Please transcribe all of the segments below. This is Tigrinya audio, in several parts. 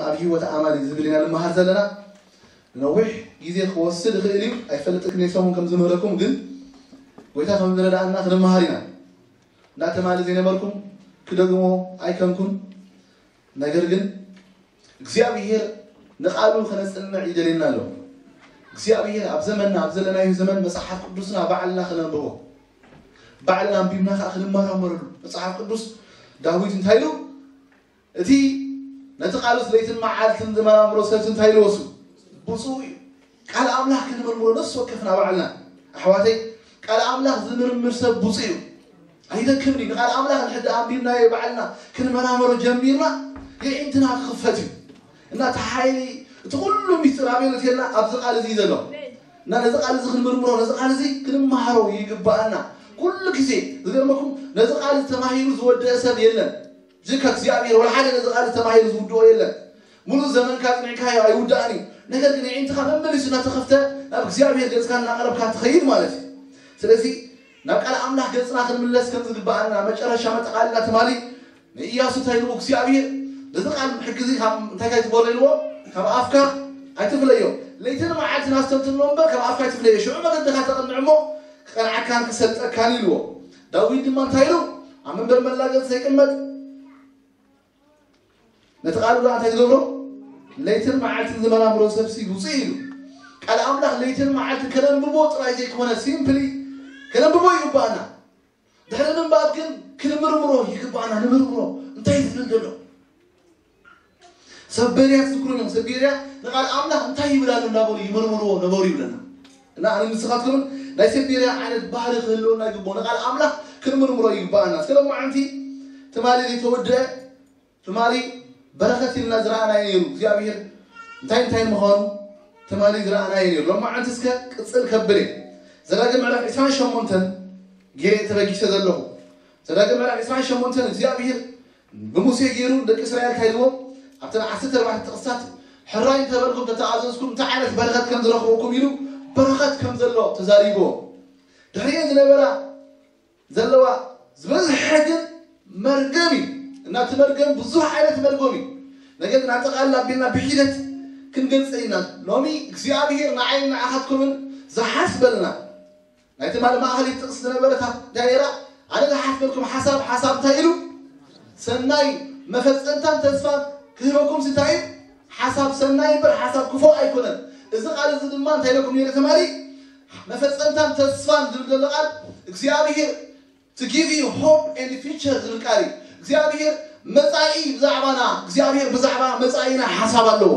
ኣብ ህይወት ኣማኒ ዝብል ኢና ንመሃር ዘለና። ነዊሕ ግዜ ክወስድ ይኽእል እዩ፣ ኣይፈልጥን ክንደይ ሰሙን ከም ዝምህረኩም፣ ግን ጎይታ ከም ዝረዳእና ክንመሃር ኢና። እንዳተማሊ ዘይነበርኩም ክደግሞ ኣይከንኩን። ነገር ግን እግዚኣብሔር ንቃሉ ከነጽንዕ ይደልየና ኣሎ። እግዚኣብሔር ኣብ ዘመንና፣ ኣብ ዘለናዮ ዘመን መጽሓፍ ቅዱስና ባዕልና ክነንብቦ፣ ባዕልና ኣንቢብና ከዓ ክንመራመረሉ። መጽሓፍ ቅዱስ ዳዊት እንታይ ኢሉ? እቲ ነቲ ቃሉስ ለይትን መዓልትን ዝመራምሮ ሰብሲ እንታይ ኢልዎ እሱ? ብፁዕ እዩ። ቃል ኣምላኽ ክንምርምሮ ነፍሲ ወከፍና ባዕልና። ኣሕዋተይ፣ ቃል ኣምላኽ ዝምርምር ሰብ ብፁዕ እዩ። ኣይደክምን እዩ። ንቃል ኣምላኽ ንሕድ ኣንቢብናዮ ባዕልና ክንመራምሮ ጀሚርና፣ የዒንትና ክኽፈት እዩ። እና እቲ ሓይሊ፣ እቲ ኩሉ ሚስጥር ኣበይ ኣሎ ተልና? ኣብዚ ቃል እዚ እዩ ዘሎ። እና ነዚ ቃል እዚ ክንምርምሮ፣ ነዚ ቃል እዚ ክንመሃሮ ይግባኣና። ኩሉ ግዜ ዝገርመኩም፣ ነዚ ቃል እዚ ተማሂሩ ዝወደአ ሰብ የለን። ጅካ እግዚኣብሔር ወላ ሓደ ነዚ ቃል ተማሂሩ ዝውድኦ የለን። ሙሉእ ዘመንካ ጽኒዕካዮ ኣይውዳእን እዩ። ነገር ግን የዒንትኻ መመሊሱ እናተኸፍተ ናብ እግዚኣብሔር ገጽካ እናቐረብካ ትኸይድ ማለት እዩ። ስለዚ ናብ ቃል ኣምላኽ ገጽና ክንምለስ ከም ዝግባኣና መጨረሻ መጠቓለላ ትማሊ ንኢያሱ እንታይ ኢልዎ እግዚኣብሔር? ነዚ ቃል ሕጊ እዚ ካብ እንታይ እንታይ ትበሎ ኢልዎ? ካብ ኣፍካ ኣይትፍለዮ። ለይትን መዓልትን ኣስተንትኖ እምበር ካብ ኣፍካ ኣይትፍለዮ። ሽዑ መገድኻ ተቕንዕ እሞ ክቐንዓካን ክሰልጠካን ኢልዎ። ዳዊት ድማ እንታይ ኢሉ? ኣብ መንበር መላገጽ ዘይቅመጥ ነቲ ቃሉ ደኣ እንታይ ዝገብሮ? ለይትን መዓልትን ዝመራምሮ ሰብሲ ብፁዕ ኢሉ። ቃል ኣምላኽ ለይትን መዓልትን ከነንብቦ ጥራይ ዘይኮነ ሲምፕሊ ከነንብቦ ይግባኣና። ድሕሪ ምንባብ ግን ክንምርምሮ ይግባኣና። ንምርምሮ እንታይ ዝብል ዘሎ? ሰብ ቤርያ ትዝክሩ እዮም። ሰብ ቤርያ ንቃል ኣምላኽ እንታይ ይብል ኣሎ እንዳበሉ ይምርምርዎ ነበሩ ይብለና። እና ኣነ ንስኻትኩምን ናይ ሰብ ቤርያ ዓይነት ባህሪ ክህልወና ይግባኦ። ንቃል ኣምላኽ ክንምርምሮ ይግባኣና። እስከ ሎማዓንቲ ትማሊ ዘይተወድአ ትማሊ በረኸት ኢልና ዝረኣናዮ ነይሩ እግዚኣብሔር እንታይ እንታይ ምዃኑ ትማሊ ዝረኣናዮ ነይሩ። ሎማዓንቲ እስከ ቅጽል ከብል እየ። ዘዳግም ምዕራፍ ዕስራን ሸሞንተን ገይረ ተበጊሰ ዘለኹ። ዘዳግም ምዕራፍ ዕስራን ሸሞንተን እግዚኣብሔር ብሙሴ ገይሩ ደቂ እስራኤል እንታይ ኢልዎም? ኣብተን ዓሰርተ ኣርባዕተ ጥቕስታት ሕራይ እንተበልኩም ተተኣዘዝኩም እንታይ ዓይነት በረኸት ከም ዝረኽበኩም ኢሉ በረኸት ከም ዘሎ ተዛሪብዎም። ድሕሪኤን ዝነበራ ዘለዋ ዝበዝሐ ግን መርገም እዩ። እና እቲ መርገም ብዙሕ ዓይነት መርገም እዩ። ነገር ግን ኣጠቓልላ ኣቢልና ብሒደት ክንገልጸ ኢና። ሎሚ እግዚኣብሔር ንዓይን ንዓኻትኩምን ዝሓስበልና ናይ ትማሊ ማእኸሊት ጥቕሲ ዝነበረታ እንታይ ነይራ? ኣነ ዝሓስበልኩም ሓሳብ፣ ሓሳብ እንታይ ኢሉ? ሰናይ መፈጸምታን ተስፋን ክህበኩም እንታይ እዩ? ሓሳብ ሰናይ እምበር ሓሳብ ክፉእ ኣይኮነን። እዚ ቃል እዚ ድማ እንታይ ኢለኩም ነይረ ትማሊ? መፈጸምታን ተስፋን ዝብል ዘሎ ቃል እግዚኣብሔር to give you hope and future ዝብል ቃል እዩ። እግዚኣብሔር መጻኢ ብዛዕባና፣ እግዚኣብሔር ብዛዕባ መጻኢና ሓሳብ ኣለዎ።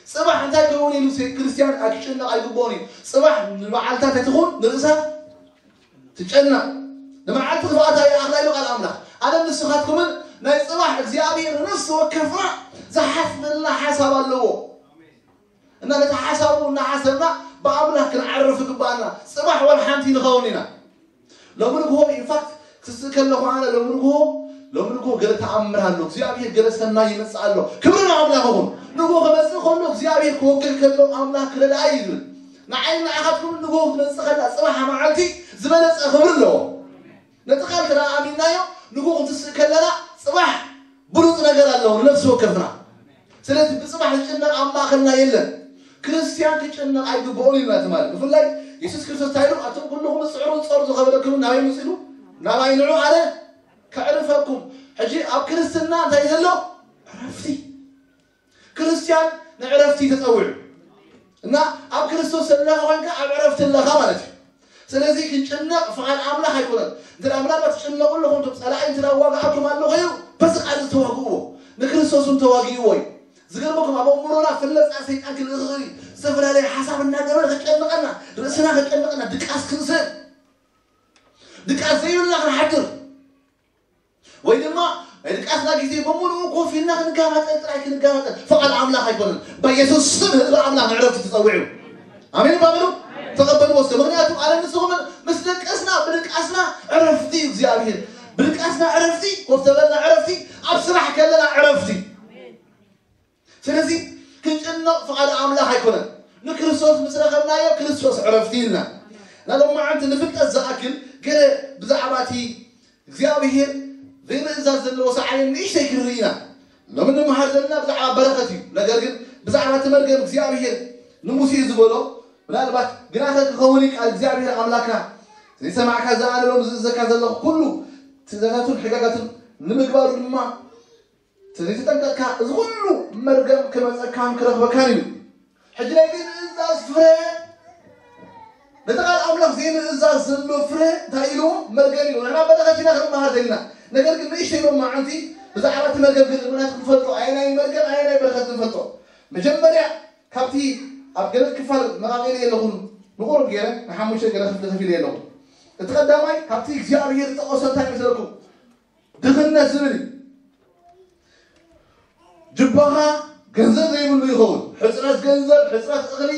ጽባሕ እንታይ ክኸውን ኢሉ ሲ-፣ ክርስትያን ክጭነቕ ኣይግብኦን እዩ። ጽባሕ ንመዓልታ እንታይ ትኹን ንርእሳ ትጨነቕ። ንመዓልቲ ክፍኣታ ይኣኽላ ኢሉ ቃል ኣምላኽ። ኣነ ንስኻትኩምን ናይ ጽባሕ እግዚኣብሔር ንነፍሲ ወከፍና ዝሓስበልና ሓሳብ ኣለዎ። እና ነቲ ሓሳቡ እናሓሰብና ብኣምላኽ ክንዓርፍ ይግባኣና። ጽባሕ ወላ ሓንቲ ንኸውን ኢና። ሎሚ ንግሆ ኢንፋክት ክስእ ከለኹ ኣነ ሎሚ ንግሆ ሎሚ ንግሆ ገለ ተኣምር ኣሎ። እግዚኣብሔር ገለ ሰናይ ይመጽእ ኣሎ። ክብሪ ንኣምላኽ ይኹን። ንግሆ ክመጽእ ከሎ እግዚኣብሔር ክወግሕ ከሎ ኣምላኽ ክረድኣ እዩ ዝብል። ንዓይ ንዓኻትኩም ንግሆ ክትመጽእ ከላ ጽባሕ መዓልቲ ዝበለጸ ክብሪ ኣለዎ። ነቲ ቃል ተደኣ ኣሚንናዮ ንግሆ ክትስእ ከለና ጽባሕ ብሉጽ ነገር ኣለዎ ንነፍሲ ወከፍና። ስለዚ ብጽባሕ ዝጭነቕ ኣብ ማእኸልና የለን። ክርስትያን ክጭነቕ ኣይግብኦን ኢልና ትማሊ። ብፍላይ የሱስ ክርስቶስ እንታይ ኢሉ? ኣቱም ኩልኹም ዝጽዕሩ ዝጸሩ ዝኸበደኩም ናበይ ምጽኡ ኢሉ? ናባይ ንዑ ኣነ ከዕርፈኩም። ሕጂ ኣብ ክርስትና እንታይ ዘሎ? ዕረፍቲ። ክርስትያን ንዕረፍቲ ተጸዊዑ። እና ኣብ ክርስቶስ ዘለኻ ኮይንካ ኣብ ዕረፍቲ ኣለኻ ማለት እዩ። ስለዚ ክንጭነቕ ፍቓድ ኣምላኽ ኣይኮነን። እንተ ደኣ ምናልባት ትጭነቑ ኣለኹም፣ እቶም ጸላኢ እንተ ደኣ ዋግኣኩም ኣሎ ኮይኑ፣ በዚ ቃል እዚ ተዋግእዎ። ንክርስቶስ እውን ተዋግእዎ እዩ። ዝገርመኩም፣ ኣብ ኣእምሮና ፍለጻ ሰይጣን ክልእኽ ይኽእል እዩ። ዝተፈላለየ ሓሳብ እናገበረ ከጨንቐና፣ ርእስና ከጨንቐና፣ ድቃስ ክንስእ፣ ድቃስ ዘይብልና ክንሓድር። ወይ ድማ ናይ ድቃስና ግዜ በሙሉኡ ኮፍ ኢልና ክንጋባጠል ጥራይ ክንጋባጠል ፍቓድ ኣምላኽ ኣይኮነን። በኢየሱስ ስም ህዝቢ ኣምላኽ ንዕረፍቲ ተጸዊዑ። ኣሜን ባብሉ ተቐበልዎ እስከ። ምኽንያቱ ኣነ ንስኹምን ምስ ደቀስና ብድቃስና ዕረፍቲ እዩ እግዚኣብሔር። ብድቃስና ዕረፍቲ፣ ኮፍ ተበልና ዕረፍቲ፣ ኣብ ስራሕ ከለና ዕረፍቲ። ስለዚ ክንጭነቕ ፍቓድ ኣምላኽ ኣይኮነን። ንክርስቶስ ምስ ረኸብናዮ ክርስቶስ ዕረፍቲ ኢልና። እና ሎማዓንቲ ንፍልጠት ዝኣክል ገለ ብዛዕባ እቲ እግዚኣብሔር ዘይምእዛዝ ዘለዎ ሰዓቤን ንእሽተይ ክንርኢ ኢና። ሎሚ እንመሃር ዘለና ብዛዕባ በረኸት እዩ። ነገር ግን ብዛዕባ እቲ መርገም እግዚኣብሔር ንሙሴ ዝበሎ፣ ምናልባት ግናኸ ክኸውን እዩ ቃል እግዚኣብሔር ኣምላካ፣ ዘይሰማዕካ ዝኣነ ሎም ዝእዘካ ዘለኹ ኩሉ ትእዛዛቱን ሕጋጋቱን ንምግባሩ ድማ ተዘይተጠንቀቕካ፣ እዚ ኩሉ መርገም ክመፀካን ክረኽበካን እዩ። ሕጂ ናይ ዘይምእዛዝ ፍረ፣ ነቲ ቃል ኣምላኽ ዘይምእዛዝ ዘሎ ፍረ እንታይ ኢሉ? መርገም ኢሉ። ንሕና በረኸት ኢና ክንመሃር ዘለና። ነገር ግን ንእሽተይ ሎማዓንቲ ብዛዕባ እቲ መርገም ግን ምኽንያት ክንፈልጦ፣ ኣየናይ መርገም ኣየናይ በረኸት ክንፈልጦ። መጀመርያ ካብቲ ኣብ ገለ ክፋል መቓቒለ የለኹን ንቑሩብ ገይረ ንሓሙሽተ ገለ ክፍሊ ከፊለ የለኹን። እቲ ቀዳማይ ካብቲ እግዚኣብሔር ዝጠቐሶ እንታይ ይመስለኩም? ድኽነት ዝብል እዩ። ጅባኻ ገንዘብ ዘይብሉ ይኸውን። ሕፅረት ገንዘብ፣ ሕፅረት እኽሊ፣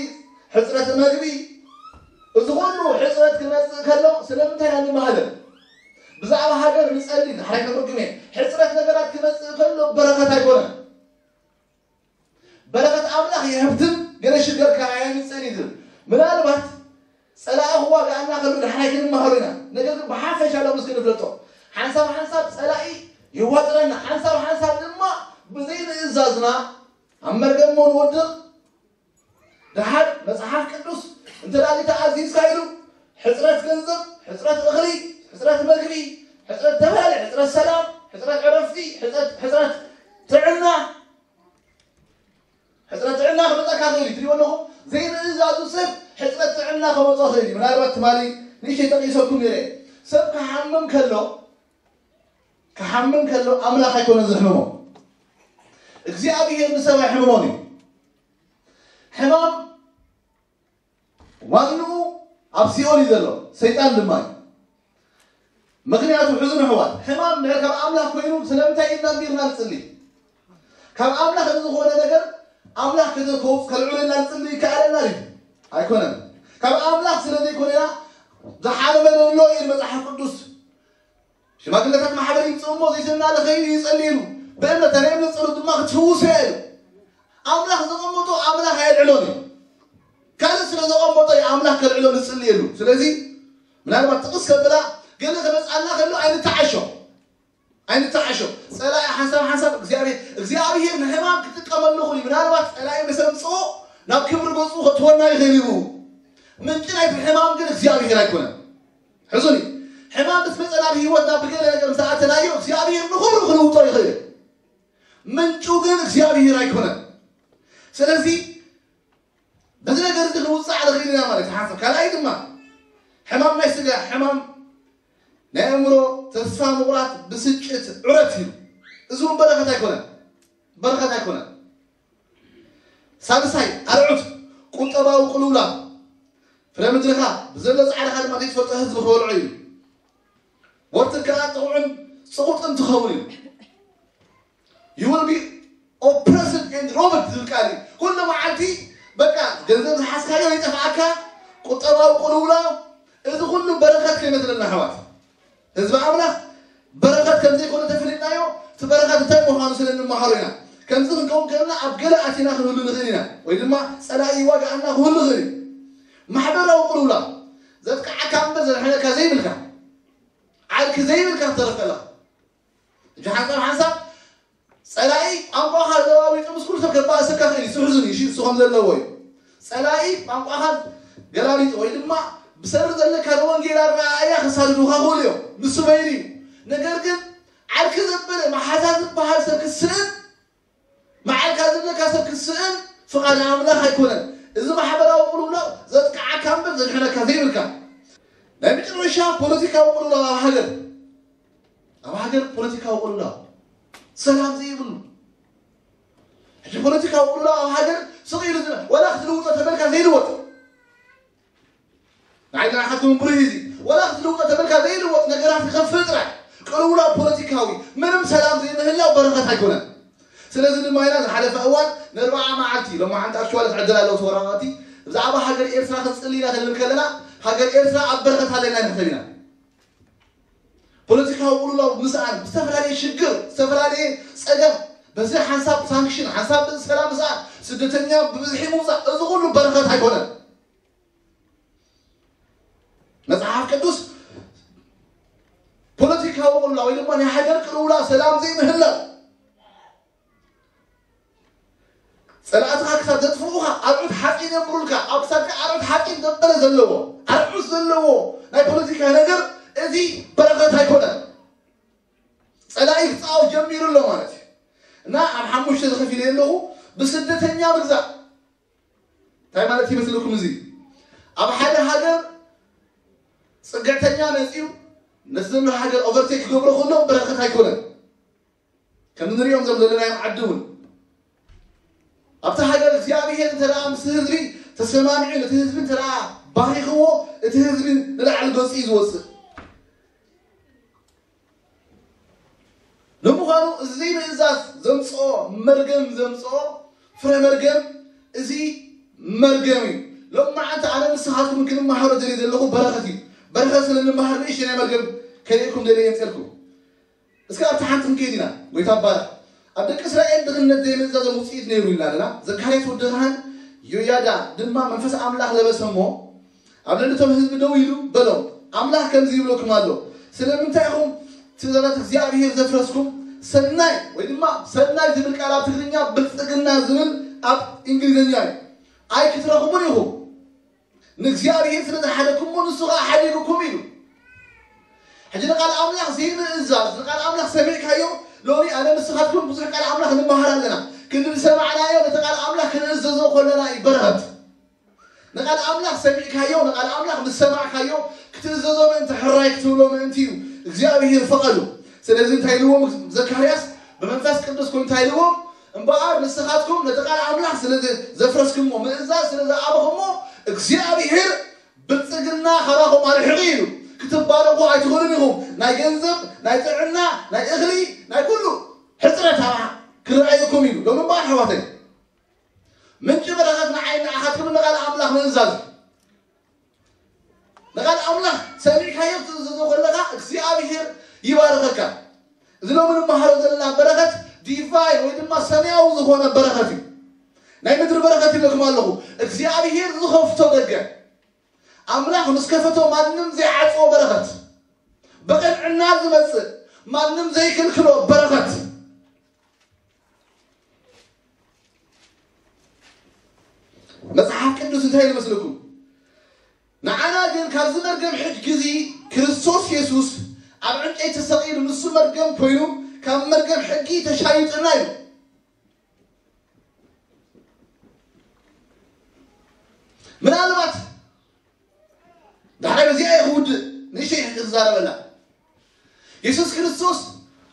ሕፅረት መግቢ፣ እዚ ኩሉ ሕፅረት ክመፅእ ከሎ ስለምንታይ ኢና ንማህደር? ብዛዕባ ሃገር ንፀሊ፣ ዳሕራይ ከተርጉም እየ። ሕፅረት ነገራት ክመፅእ ከሎ በረኸት ኣይኮነን። በረኸት ኣምላኽ የህብትም፣ ገለ ሽገር ከኣ የምፅእን እዩ ዝብል። ምናልባት ጸላኢ ክዋግኣና ከሎ ዳሕራይ ክንመሃሮ ኢና። ነገር ግን ብሓፈሻ ሎምስ ክንፍለጦ፣ ሓንሳብ ሓንሳብ ጸላኢ የዋጥረና፣ ሓንሳብ ሓንሳብ ድማ ብዘይምእዛዝና ኣብ መርገሞ ንወድቕ። ደሓር መጽሓፍ ቅዱስ እንተ ደኣ ተኣዚዝካ ኢሉ ሕጽረት ገንዘብ፣ ሕጽረት እኽሊ፣ ሕጽረት መግቢ፣ ሕጽረት ተፈላለየ፣ ሕጽረት ሰላም፣ ሕጽረት ዕረፍቲ፣ ሕጽረት፣ ሕጽረት ጥዕና፣ ሕጽረት ጥዕና ክመጸካ ክእል እዩ። ትሪእዎ ኣለኹም? ዘይምእዛዙ ሰብ ሕጽረት ጥዕና ከመጾ ክእል እዩ። ምናልባት ትማሊ ንእሽተይ ጠቒሰኩም ነይረ። ሰብ ክሓምም ከሎ፣ ክሓምም ከሎ ኣምላኽ ኣይኮነን ዘሕምሞ። እግዚኣብሔር ንሰብ ኣይሕምሞን እዩ። ሕማም ዋንኡ ኣብ ሲኦል እዩ ዘሎ፣ ሰይጣን ድማ እዩ። ምኽንያቱ ሕዙን ኣሕዋት፣ ሕማም ድሕር ካብ ኣምላኽ ኮይኑ ስለምንታይ ኢልና ኣንቢርና ንጽሊ? ካብ ኣምላኽ ንዝኾነ ነገር ኣምላኽ ከዘ-፣ ከውጽ-፣ ከልዕለና ንጽሊ ይከኣለና እዩ? ኣይኮነን። ካብ ኣምላኽ ስለ ዘይኮነና ዝሓመመ ዘሎ እዩ መጽሓፍ ቅዱስ። ሽማግለታት ማሕበር ይምጽእ እሞ ዘይተናለ ከይኑ ይጸሊ ኢሉ። ብእምነት ናይ እምነት ጸሎት ድማ ክትፍውስ እያ ኢሉ። ኣምላኽ ዘቐመጦ ኣምላኽ ኣየልዕሎን እዩ። ካልእ ስለ ዘቐመጦ እዩ ኣምላኽ ከልዕሎ ንጽልየሉ። ስለዚ ምናልባት ጥቕስ ከብላ ገለ ክመጽኣና ከሎ ኣይንተዓሾ። ኣይንተዓሾ። ጸላኢ ሓንሳብ ሓንሳብ እግዚኣብሔር፣ እግዚኣብሔር ንሕማም ክጥቀመሉ ይኽእል እዩ። ምናልባት ጸላኢ ምስ ኣምጽኦ ናብ ክብሪ ገጹ ከእትወና ይኽእል እዩ። ምንጪ ናይቲ ሕማም ግን እግዚኣብሔር ኣይኮነን። ሕዙኒ። ሕማም ምስ መጸና ብህይወትና ብገለ ነገር ምስ ኣተናዮ እግዚኣብሔር ንኹሉ ክልውጦ ይኽእል እዩ። ምንጩ ግን እግዚኣብሔር ኣይኮነን። ስለዚ በዚ ነገር እዚ ክንውጻዕ ንኽእል ኢና ማለት እዩ። ሓንሳብ ካልኣይ ድማ ሕማም ናይ ስጋ፣ ሕማም ናይ ኣእምሮ፣ ተስፋ ምቑራጽ፣ ብስጭት፣ ዑረት እዩ። እዚ እውን በረኸት ኣይኮነን። በረኸት ኣይኮነን። ሳልሳይ ኣርዑት፣ ቁጠባዊ ቅልውላው። ፍረ ምድርኻ ብዘሎ ጻዕርኻ ድማ ዘይትፈልጦ ህዝቢ ክበልዖ እዩ። ወርትካ ጥቑዕን ጽቑጥን ትኸውን እዩ። You will be oppressed and robbed ዝብል ቃል እዩ። ኩሉ መዓልቲ በቃ ገንዘብ ዝሓዝካዮ ይጠፍኣካ፣ ቁጠባዊ ቅልውላው፣ እዚ ኩሉ በረኸት ከይመስለና ኣሕዋት። ህዝቢ ኣምላኽ በረኸት ከም ዘይኮነ ተፈሊጥናዮ፣ እቲ በረኸት እንታይ ምዃኑ ስለ እንመሃሮ ኢና። ከምዚ ክንከውን ከለና ኣብ ገለ ኣቲና ክንህሉ ንኽእል ኢና፣ ወይ ድማ ጸላኢ ይዋግኣና ክህሉ ይኽእል እዩ። ማሕበራዊ ቅልውላው፣ ዘጥቅዓካ እምበር ዘድሕነካ ዘይብልካ፣ ዓርኪ ዘይብልካ ክትተርፍ ከለኻ። ሕጂ ሓንሳብ ሓንሳብ ጸላኢ ቋንቋኻ ለዋዊጡ ምስ ኩሉ ሰብ ከባእሰካ ክእል እዩ። እሱ ሕዙን እዩ፣ እሱ ከም ዘለዎ እዩ። ጸላኢ ቋንቋኻ ገላቢጡ ወይ ድማ ብሰሪ ዘለካ ንወንጌል ኣረኣእያ ከሳድዱኻ ክእሉ እዮም። ንሱ በይኑ እዩ። ነገር ግን ዓርኪ ዘበለ መሓዛ ዝበሃል ሰብ ክትስእን፣ መዓልካ ዝብለካ ሰብ ክትስእን ፍቓድ ኣምላኽ ኣይኮነን። እዚ ማሕበራዊ ቅልውላው ዘጥቅዓካ እምበር ዘድሕነካ ዘይብልካ። ናይ መጨረሻ ፖለቲካዊ ቅልውላው ኣብ ሃገር፣ ኣብ ሃገር ፖለቲካዊ ቅልውላው ሰላም ዘይብሉ። ሕጂ ፖለቲካዊ ቅልውላው ኣብ ሃገር ስቕ ኢሉ ዝነ-፣ ወላ ክትልውጦ ተበልካ ዘይልወጥ። ንዓይ ንዓኻትኩም ብሩህ እዚ ወላ ክትልውጦ ተበልካ ዘይልወጥ ነገራት ክኸፍእ ጥራይ። ቅልውላው ፖለቲካዊ፣ ምንም ሰላም ዘይምህላው በረኸት ኣይኮነን። ስለዚ ድማ ኢና ዝሓለፈ እዋን ንኣርብዓ መዓልቲ፣ ሎማዓንቲ ኣክቹዋሊ ክዕድል ኣለዎ ተወራቐቲ፣ ብዛዕባ ሃገር ኤርትራ ክንጽሊ ኢና ክንብል ከለና፣ ሃገር ኤርትራ ኣብ በረኸት ኣለና ንሕሰብ ኢና። ፖለቲካዊ ቅልውላው ምስኣን፣ ዝተፈላለየ ሽግር፣ ዝተፈላለየ ጸገም፣ በዚ ሓንሳብ ሳንክሽን፣ ሓንሳብ በዚ ሰላም ምስኣን፣ ስደተኛ ብብዝሒ ምውጻእ፣ እዚ ኩሉ በረኸት ኣይኮነን። መጽሓፍ ቅዱስ ፖለቲካዊ ቅልውላው ወይ ድማ ናይ ሃገር ቅልውላው ሰላም ዘይምህላው ጸላእትኻ ክሳብ ዘጥፍኡኻ ኣርዑት ሓጺን የንብሩልካ። ኣብ ክሳድካ ኣርዑት ሓጺን ዘበለ ዘለዎ፣ ኣርዑት ዘለዎ ናይ ፖለቲካ ነገር፣ እዚ በረኸት ኣይኮነን። ጸላኢ ክጻወት ጀሚሩ ኣሎ ማለት እዩ። እና ኣብ ሓሙሽተ ዝኸፊለ ኣለኹ፣ ብስደተኛ ምግዛእ። እንታይ ማለት ይመስለኩም እዚ? ኣብ ሓደ ሃገር ጽግዕተኛ መጺኡ ነቲ ዘሎ ሃገር ኦቨርቴክ ክገብሮ ከሎ በረኸት ኣይኮነን። ከም ንሪኦም ዘም ዘለናዮም ዓዲ እውን ኣብቲ ሃገር እግዚኣብሔር እንተ ደኣ ምስ ህዝቢ ተሰማሚዑ፣ ነቲ ህዝቢ እንተ ደኣ ባሪኽዎ፣ እቲ ህዝቢ ንላዕሊ ገጹ እዩ ዝወጽእ። ንምዃኑ እዚ ምእዛዝ ዘምጽኦ መርገም፣ ዘምጽኦ ፍረ መርገም፣ እዚ መርገም እዩ። ሎም መዓልቲ ኣነ ንስኻትኩም ክንመሃሮ ደልየ ዘለኹ በረኸት እዩ። በረኸት ስለ ንመሃር ንእሽተይ ናይ መርገም ከርእየኩም ደልየ የምጽልኩም። እስከ ኣብቲ ሓንቲ ክንከይድ ኢና። ጎይታ ባርኽ። ኣብ ደቂ እስራኤል ድኽነት ዘይምእዛዞም ውጽኢት ነይሩ ኢልና ኣለና። ዘካርያስ ወዲ ካህን ዮያዳ ድማ መንፈስ ኣምላኽ ለበሰ እሞ ኣብ ልዕሊ እቶም ህዝቢ ደው ኢሉ በሎም፣ ኣምላኽ ከምዚ ይብለኩም ኣሎ፣ ስለምንታይ ኢኹም ትእዛዛት እግዚኣብሔር ዘፍረስኩም? ሰናይ ወይ ድማ ሰናይ ዝብል ቃል ኣብ ትግርኛ፣ ብልጽግና ዝብል ኣብ እንግሊዝኛ እዩ። ኣይክትረኽቡን ኢኹም። ንእግዚኣብሔር ስለ ዝሓደግኩሞ ንሱ ኸዓ ሓዲጉኩም ኢሉ። ሕጂ ንቃል ኣምላኽ ዘይምእዛዝ፣ ንቃል ኣምላኽ ሰሚዕካዮ፣ ሎሚ ኣነ ንስኻትኩም ብዙሕ ቃል ኣምላኽ ንመሃር ኣለና። ክንዲ ዝሰማዕናዮ ነቲ ቃል ኣምላኽ ክንእዘዞ ከለና እዩ በረኸት። ንቃል ኣምላኽ ሰሚዕካዮ፣ ንቃል ኣምላኽ ምስ ሰማዕካዮ ክትእዘዞ ምእንቲ፣ ሕራይ ክትብሎ ምእንቲ እዩ እግዚኣብሔር ፈቐዱ። ስለዚ እንታይ ኢልዎም ዘካርያስ? ብመንፈስ ቅዱስ ኮን እንታይ ኢልዎም? እምበኣር ንስኻትኩም ነቲ ቃል ኣምላኽ ስለ ዘ-፣ ዘፍረስኩሞ፣ ምእዛዝ ስለ ዝኣበኹሞ፣ እግዚኣብሔር ብልጽግና ካባኹም ኣርሒቑ ኢሉ። ክትባረኹ ኣይትኽእሉን ኢኹም። ናይ ገንዘብ፣ ናይ ጥዕና፣ ናይ እኽሊ፣ ናይ ኩሉ ሕጽረት ኣባ ክረኣየኩም ኢሉ። ሎሚ እምበኣር ኣሕዋተይ፣ ምንጪ በረኸት ንዓይ ንዓኻትኩም ንቓል ኣምላኽ ምእዛዝ። ንቓል ኣምላኽ ሰሚዕካዮ ክትእዝዞ ከለኻ እግዚኣብሔር ይባርኸካ። እዚ ሎሚ ንመሃሮ ዘለና በረኸት ዲቫይን ወይ ድማ ሰማያዊ ዝኾነ በረኸት እዩ። ናይ ምድሪ በረኸት ይብለኩም ኣለኹ። እግዚኣብሔር ዝኸፍቶ ደገ፣ ኣምላኽ ምስ ከፈቶ ማንም ዘይዓጽዎ በረኸት፣ ብቕንዕና ዝመጽእ ማንም ዘይክልክሎ በረኸት። መጽሓፍ ቅዱስ እንታይ ኢሉ መስለኩም? ንዓና ግን ካብዚ መርገም ሕጊ እዚ ክርስቶስ የሱስ ኣብ ዕንጨይቲ ተሰቒሉ ንሱ መርገም ኮይኑ ካብ መርገም ሕጊ ተሻይጥና እዩ። ምናልባት ዳሕራይ በዚኣ እየ ክውድእ ንእሽተይ ክዛረበላ። የሱስ ክርስቶስ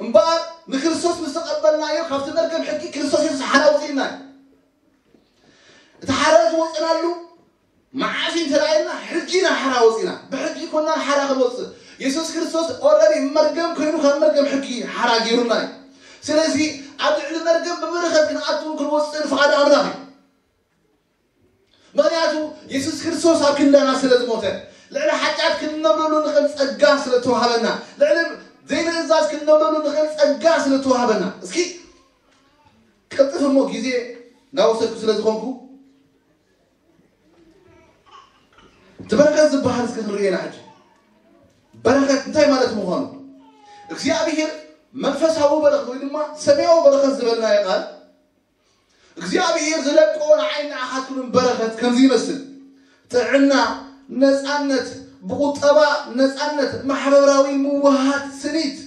እምበኣር ንክርስቶስ ምስ ተቐበልናዮ ካብቲ መርገም ሕጊ ክርስቶስ የሱስ ሓራ ውፅእና እዩ። እቲ ሓራ ዝወፅናሉ መዓስ እዩ እንተደኣ ኢልና፣ ሕጂ ኢና ሓራ ወፂና። ብሕጂ ኮና ሓራ ክንወፅእ። የሱስ ክርስቶስ ኦልሬዲ መርገም ኮይኑ ካብ መርገም ሕጊ ሓራ ገይሩና እዩ። ስለዚ ኣብ ልዕሊ መርገም ብበረኸት ክንኣትውን ክንወፅእን ፍቓድ ኣምላኽ እዩ። ምኽንያቱ የሱስ ክርስቶስ ኣብ ክንዳና ስለ ዝሞተ፣ ልዕሊ ሓጢኣት ክንነብረሉ ንኽእል ጸጋ ስለ ተዋሃበና፣ ልዕሊ ዘይምእዛዝ ክንነብረሉ ንኽእል ጸጋ ስለ ተዋሃበና። እስኪ ቅልጥፍ እሞ ግዜ እናወሰድኩ ስለ ዝኾንኩ፣ እቲ በረኸት ዝበሃል እስኪ ክንርእየና ሕጂ። በረኸት እንታይ ማለት ምዃኑ፣ እግዚኣብሔር መንፈሳዊ በረኸት ወይ ድማ ሰማያዊ በረኸት ዝበልናዮ ቃል፣ እግዚኣብሔር ዝለቆ ንዓይ ንዓኻትኩምን በረኸት ከምዚ ይመስል። ጥዕና፣ ነጻነት፣ ብቁጠባ ነጻነት፣ ማሕበራዊ ምውሃድ ስኒት፣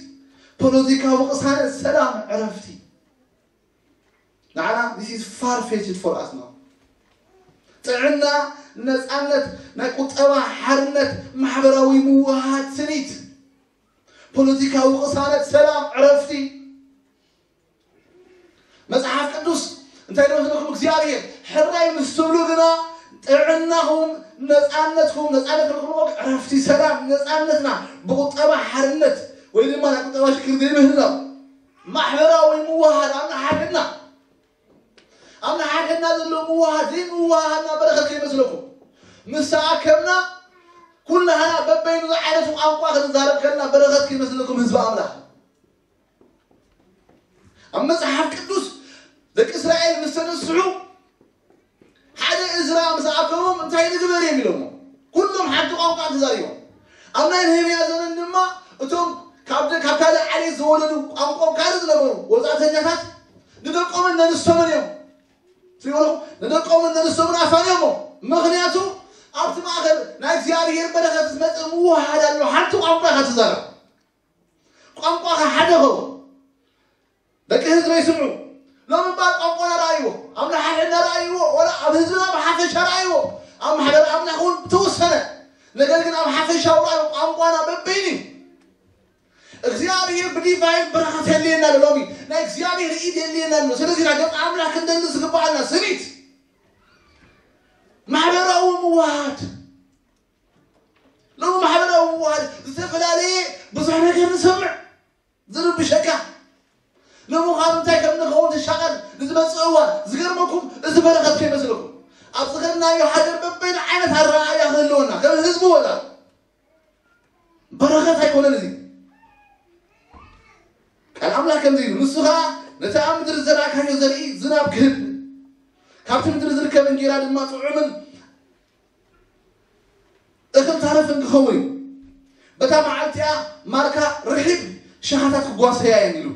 ፖለቲካዊ ቅሳነት፣ ሰላም፣ ዕረፍቲ። ንዓና this is far fetched for us now። ጥዕና፣ ነጻነት፣ ናይ ቁጠባ ሓርነት፣ ማሕበራዊ ምውሃድ ስኒት፣ ፖለቲካዊ ቅሳነት፣ ሰላም፣ ዕረፍቲ። መጽሓፍ ቅዱስ እንታይ ደው ዝብለኩም እግዚኣብሔር፣ ሕራይ ምስ ትብሉ ግና ጥዕናኹም፣ ነጻነትኩም፣ ነጻነት ረክብኩም፣ ዕረፍቲ፣ ሰላም፣ ነጻነትና ብቁጠባ ሓርነት ወይ ድማ ናይ ቁጠባ ሽግር ዘይምህላው፣ ማሕበራዊ ምውሃድ ኣብ ንሓድሕድና፣ ኣብ ንሓድሕድና ዘሎ ምውሃድ፣ ዘይምውሃድና በረኸት ከይመስለኩም። ምስ ተኣከብና ኩላህና በበይኑ ዝዓይነቱ ቋንቋ ክንዛረብ ከለና በረኸት ከይመስለኩም ህዝቢ ኣምላኽ። ኣብ መጽሓፍ ቅዱስ ደቂ እስራኤል ምስ ተነስሑ ሓደ እዝራ ምስ ኣከቦም እንታይ ንግበር እዮም ኢሎሞ። ኩሎም ሓንቲ ቋንቋ ተዛሪቦም። ኣብ ናይ ነህምያ ዘመን ድማ እቶም ካብ ደ-፣ ካብ ካልእ ዓሌት ዝወለዱ ቋንቋኦም ካልእ ዝነበሩ ወጻእተኛታት ንደቆምን ነንስቶምን እዮም ይብሉ። ንደቆምን ንነብሶምን ኣፋንዮሞ። ምኽንያቱ ኣብቲ ማእከል ናይ እግዚኣብሔር በረኸት ዝመጽእ ምውህሃድ ኣሎ። ሓንቲ ቋንቋ ኢኻ ትዛረብ። ቋንቋኻ ሓደ ኸውን። ደቂ ህዝበይ ስምዑ። ሎሚ እባ ቋንቋና ረኣይዎ፣ ኣብ ንሓድሕድና ረኣይዎ፣ ወላ ኣብ ህዝብና ብሓፈሻ ረኣይዎ፣ ኣብ ማሕበር ኣምላኽ እውን ብተወሰነ። ነገር ግን ኣብ ሓፈሻዊ ረኣይዎ ቋንቋና በበይኑ እዩ። እግዚኣብሔር ብዲቫይን በረኸት የድልየና ኣሎ። ሎሚ ናይ እግዚኣብሔር ኢድ የድልየና ኣሎ። ስለዚ ናይ ገጽ ኣምላኽ ክንደሊ ዝግብኣና ስኒት ማሕበራዊ ምውሃድ። ሎሚ ማሕበራዊ ምውሃድ ዝተፈላለየ ብዙሕ ነገር ንሰምዕ፣ ዝርብሸካ። ንምዃኑ እንታይ ከም ንኸውን ትሻቐል ንዝመጽእ እዋን። ዝገርመኩም እዚ በረኸት ከይመስለኩም። ኣብ ዝኸድናዮ ሃገር በበይኑ ዓይነት ኣረኣእያ ክህልወና፣ ከም ህዝቢ ወላ በረኸት ኣይኮነን እዚ። ቃል ኣምላኽ ከምዚ ኢሉ፣ ንሱ ኸኣ ነቲ ኣብ ምድሪ ዝዘራእካዮ ዘርኢ ዝናብ ክህብ፣ ካብቲ ምድሪ ዝርከብ እንጌራ ድማ ጥዑምን እኽል ታረፍን ክኸውን እዩ። በታ መዓልቲ እቲኣ ማርካ ርሒብ ሸኻታት ክጓሰያ እየን ኢሉ።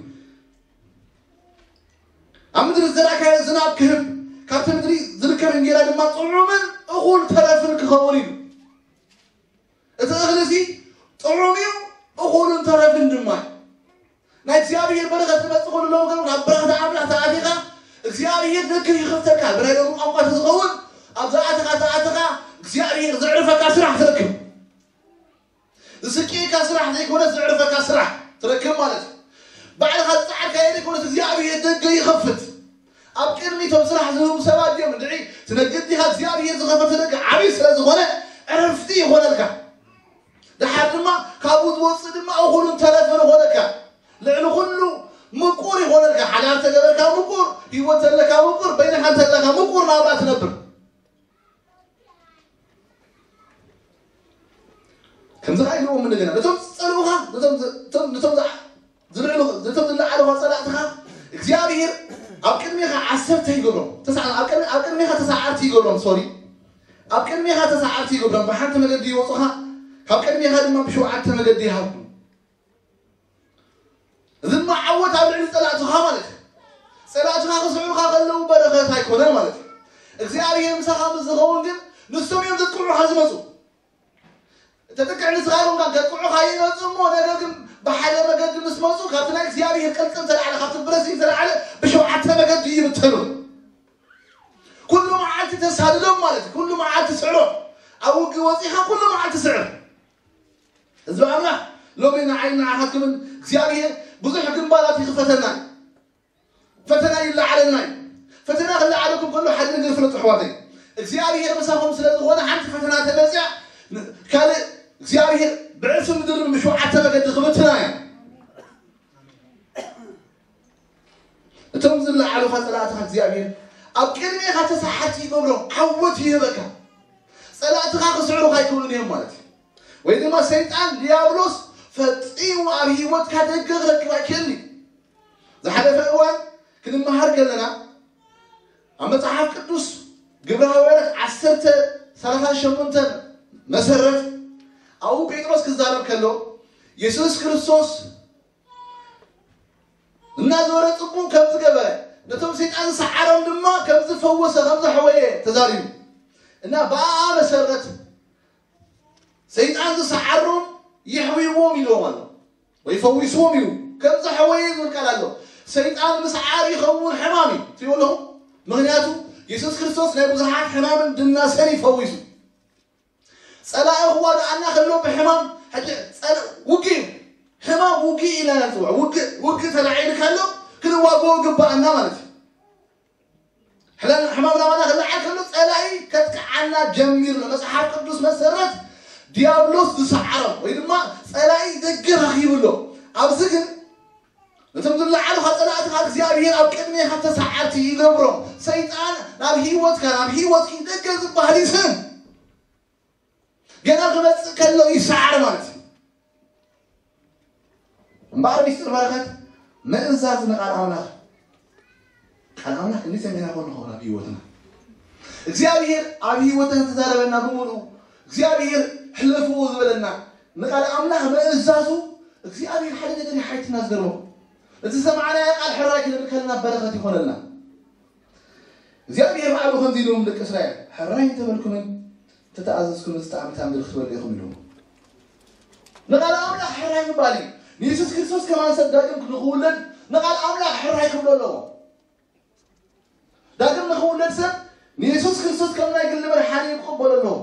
ኣብ ምድሪ ዝዘራእካዮ ዝናብ ክህብ፣ ካብቲ ምድሪ ዝርከብ እንጌራ ድማ ጥዑምን እኹል ተረፍን ክኸውን እዩ። እቲ እኽሊ እዚ ጥዑም እዩ፣ እኹልን ተረፍን ድማ እዩ። ናይ እግዚኣብሔር በረኸት ዝመጽእ ኩሉ ሎም ከም ናብ በረኸት ኣምላኽ ተኣቲኻ እግዚኣብሔር ደገ ይኸፍተልካ። ብናይ ሎም ቋንቋ ተዝኸውን ኣብ ዝኣተኻ ዝኣተኻ እግዚኣብሔር ዘዕርፈካ ስራሕ ትረክብ። ዝስቅየካ ስራሕ ዘይኮነ ዘዕርፈካ ስራሕ ትረክብ ማለት እዩ። ባዕልኻ ዝጸዓርካዮ ዘይኮነስ እግዚኣብሔር ደገ ይኸፍት። ኣብ ቅድሚ እቶም ስራሕ ዝህቡ ሰባት እዮም እንድዒ ትነግድ ዲኻ እግዚኣብሔር ዝኸፈተ ደገ ዓብዪ ስለ ዝኾነ ዕረፍቲ ይኾነልካ። ደሓር ድማ ካብኡ ዝወፅእ ድማ እኹልን ተረፍን ይኾነልካ። ልዕሊ ኩሉ ምቁር ይኾነልካ። ሓዳር ተገበርካ ምቁር፣ ህይወት ዘለካ ምቁር፣ በይንኻ ዘለካ ምቁር ናብራ ትነብር። ከምዚ ኸዓ ኢልዎም እንደገና ነቶም ዝጸልኡኻ፣ ነቶም ዝ- ነቶም- ነቶም ዝዓ- ዝልዕሉ- ነቶም ዝለዓሉኻ ጸላእትኻ እግዚኣብሔር ኣብ ቅድሜኻ ዓሰርተ ይገብሮም። ተሳ- ኣብ ቅድሚ- ኣብ ቅድሜኻ ተሳዓርቲ ይገብሮም። ሶሪ፣ ኣብ ቅድሜኻ ተሳዓርቲ ይገብሮም። ብሓንቲ መገዲ ይወጹኻ፣ ካብ ቅድሜኻ ድማ ብሸውዓተ መገዲ ይሃቡ። እዚ ድማ ዓወት ኣብ ልዕሊ ጸላእትኻ ማለት እዩ። ጸላእትኻ ክስዕሩኻ ከለዉ በረኸት ኣይኮነን ማለት እዩ። እግዚኣብሔር ምሳኻ ምስ ዝኸውን ግን ንሶም እዮም ዘጥቅዑኻ ዝመጹ። ተጥቅዕ ንስኻ ይኹንካ ከጥቅዑኻ ይመጹ እሞ፣ ነገር ግን ብሓደ መገዲ ምስ መጹ ካብቲ ናይ እግዚኣብሔር ቅልጽም ተላዕለ፣ ካብቲ ብረሲን ተላዕለ ብሸውዓተ መገዲ ይብተኑ። ኩሉ መዓልቲ ተሳድዶም ማለት እዩ። ኩሉ መዓልቲ ስዕሮም። ኣብ ውግእ ወጺኻ ኩሉ መዓልቲ ስዕር። ህዝቢ ኣምላኽ ሎሚ ንዓይ ንዓኻትኩምን እግዚኣብሔር ብዙሕ ግንባራት ይኽፈተና እዩ። ፈተና ይለዓለና እዩ። ፈተና ክለዓለኩም ከሎ ሓደ ነገር ፍለጡ ኣሕዋተይ። እግዚኣብሔር ምሳኹም ስለ ዝኾነ ሓንቲ ፈተና ተመፅያ ካልእ እግዚኣብሔር ብዕስም ምድርን ብሸውዓተ መገዲ ክብትና እዩ። እቶም ዝለዓሉኻ ጸላእትኻ እግዚኣብሔር ኣብ ቅድሜኻ ተሳሓቲ ይገብሮም፣ ዓወት ይህበካ። ጸላእትኻ ክስዕሩኻ ኣይክእሉን እዮም ማለት እዩ። ወይ ድማ ሰይጣን ዲያብሎስ ፈጺሙ ኣብ ህይወትካ ደገ ክረክብ ኣይክእልን እዩ። ዝሓለፈ እዋን ክንመሃር ከለና ኣብ መጽሓፍ ቅዱስ ግብረ ሃዋርያት ዓሰርተ ሰላሳ ሸሞንተ መሰረት ኣብኡ ጴጥሮስ ክዛረብ ከሎ የሱስ ክርስቶስ እናዞረ ጽቡቕ ከም ዝገበረ ነቶም ሰይጣን ዝሰዓሮም ድማ ከም ዝፈወሰ ከም ዘሕወየ ተዛሪቡ እና ብኣ መሰረት ሰይጣን ዝሰዓሮም የሕውይዎም ኢልዎም ኣሎ ወይ ፈዊስዎም እዩ ከም ዘሕወየ ዝብል ቃል ኣሎ። ሰይጣን ምስዓር ይኸውን ሕማም እዩ ትብሎ። ምክንያቱ የሱስ ክርስቶስ ናይ ብዙሓት ሕማምን ድናሰን ይፈዊሱ። ጸላኢ ክዋጋኣና ከሎ ብሕማም ሕጂ ጸላ- ውግእ እዩ። ሕማም ውግእ ኢልና ንጽውዖ። ውግእ ውግእ ተላዒሉ ከሎ ክንዋግኦ ግባኣና ማለት እዩ። ሕለ- ሕማም ናባና ክለዓል ከሎ ጸላኢ ከጥቅዓና ጀሚሩ። መጽሓፍ ቅዱስ መሰረት ዲያብሎስ ዝሰዓሮም ወይ ድማ ጸላኢ ደገ ረኺቡ ኣሎ። ኣብዚ ግን ነቶም ዝለዓሉኻ ጸላእትኻ እግዚኣብሔር ኣብ ቅድሜኻ ተሰዓርቲ ይገብሮም። ሰይጣን ናብ ህይወትካ ናብ ህይወትኪ ደገ ዝበሃል ይስን ገና ክመጽእ ከሎ ይሰዓር ማለት እዩ። እምበኣር ሚስጥር በረኸት ምእዛዝ ንቃል ኣምላኽ። ቃል ኣምላኽ ክንዲ ሰሚዕና ኮን ንኸውን ኣብ ህይወትና እግዚኣብሔር ኣብ ህይወትና ተዛረበና ብምሉኡ እግዚኣብሔር ሕለፍዎ ዝበለና ንቃል ኣምላኽ ምእዛዙ እግዚኣብሔር ሓደ ነገር ይሓይትና ዝገርመኩም እቲ ዝሰማዕናዮ ቃል ሕራይ ክንብል ከለና በረኸት ይኾነልና። እግዚኣብሔር ባዕሉ ከምዚ ኢልዎም ደቂ እስራኤል፣ ሕራይ እንተበልኩምን እንተተኣዘዝኩምን፣ እዚ ጣዕሚ እታ ምድሪ ክትበልዑ ኢኹም ኢልዎም። ንቓል ኣምላኽ ሕራይ ምባል እዩ። ንየሱስ ክርስቶስ ከማን ሰብ ዳግም ንኽውለድ ንቓል ኣምላኽ ሕራይ ክብሎ ኣለዎ። ዳግም ንኽውለድ ሰብ ንየሱስ ክርስቶስ ከም ናይ ግሊ መድሓኒ ክቕበሎ ኣለዎ።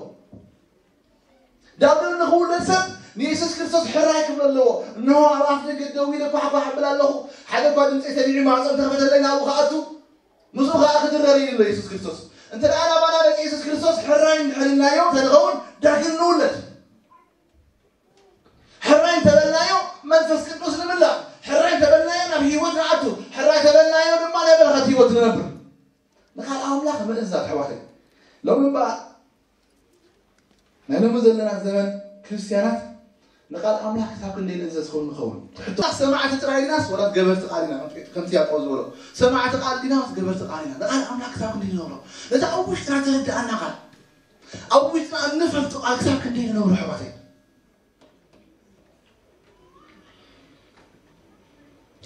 ዳግም ንኽውለድ ሰብ ንየሱስ ክርስቶስ ሕራይ ክብሎ ኣለዎ። እንሆ ኣብ ኣፍ ደገ ደው ኢለ ኳሕኳሕ እብል ኣለኹ። ሓደ እኳ ድምፀይ ሰሚዑ ማዕፆ እንተኸፈተለይ ናብኡ ክኣቱ፣ ምስኡ ከዓ ክድረር እዩ ኢሉ የሱስ ክርስቶስ። እንተ ደኣ ናባና ደቂ የሱስ ክርስቶስ ሕራይ እንድሕር ኢልናዮ እንተንኸውን ዳግም ንውለድ። ሕራይ እንተበልናዮ መንፈስ ቅዱስ ንምላእ። ሕራይ እንተበልናዮ ናብ ህይወት ንኣቱ። ሕራይ ተበልናዮ ድማ ናይ በረኸት ህይወት ንነብር። ንኻል ኣምላኽ ምእዛዝ ኣሕዋተይ። ሎሚ እምበኣር ናይ ሎሚ ዘለና ዘመን ክርስትያናት ንቓል ኣምላኽ ክሳብ ክንደይ ንእዘዝ ክውን ንኸውን? ትሕቶ ሰማዕቲ ጥራይ ዲናስ ወላ ገበርቲ ቃል ኢና? ከምቲ ያዕቆብ ዝበሎ ሰማዕቲ ቃል ዲናስ ገበርቲ ቃል ኢና? ንቓል ኣምላኽ ክሳብ ክንደይ ንነብሮ? ነቲ ኣብ ውሽጥና ተረድኣና ቃል፣ ኣብ ውሽጥና እንፈልጦ ቃል ክሳብ ክንደይ ንነብሮ ኣሕዋተይ?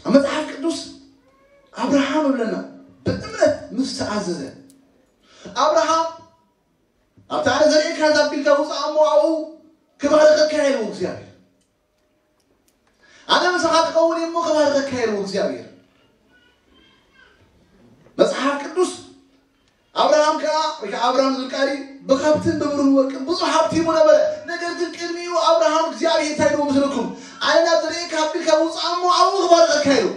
ኣብ መጽሓፍ ቅዱስ ኣብርሃም እብለና ብእምነት ምስ ተኣዘዘ ኣብርሃም ኣብቲ ኣነ ዘርእየካ እዛ ቢልካ ውፅእ እሞ ኣብኡ ክባርኸካ ኢልዎ እግዚኣብሔር። ኣነ ምሳኻ ክኸውን እየ እሞ ክባርኸካ ኢልዎ እግዚኣብሔር። መጽሓፍ ቅዱስ ኣብርሃም ከኣ ወይ ከኣ ኣብርሃም ዝብል ቃል እዩ፣ ብከብትን ብብሩን ወርቅን ብዙሕ ሃብቲ ሂቡ ነበረ። ነገር ግን ቅድሚኡ ኣብርሃም እግዚኣብሔር እንታይ ኢልዎ መስለኩም? ኣነ ናብ ዘርእየካ ኣቢልካ ውፅእ እሞ ኣብኡ ክባርኸካ ኢልዎ።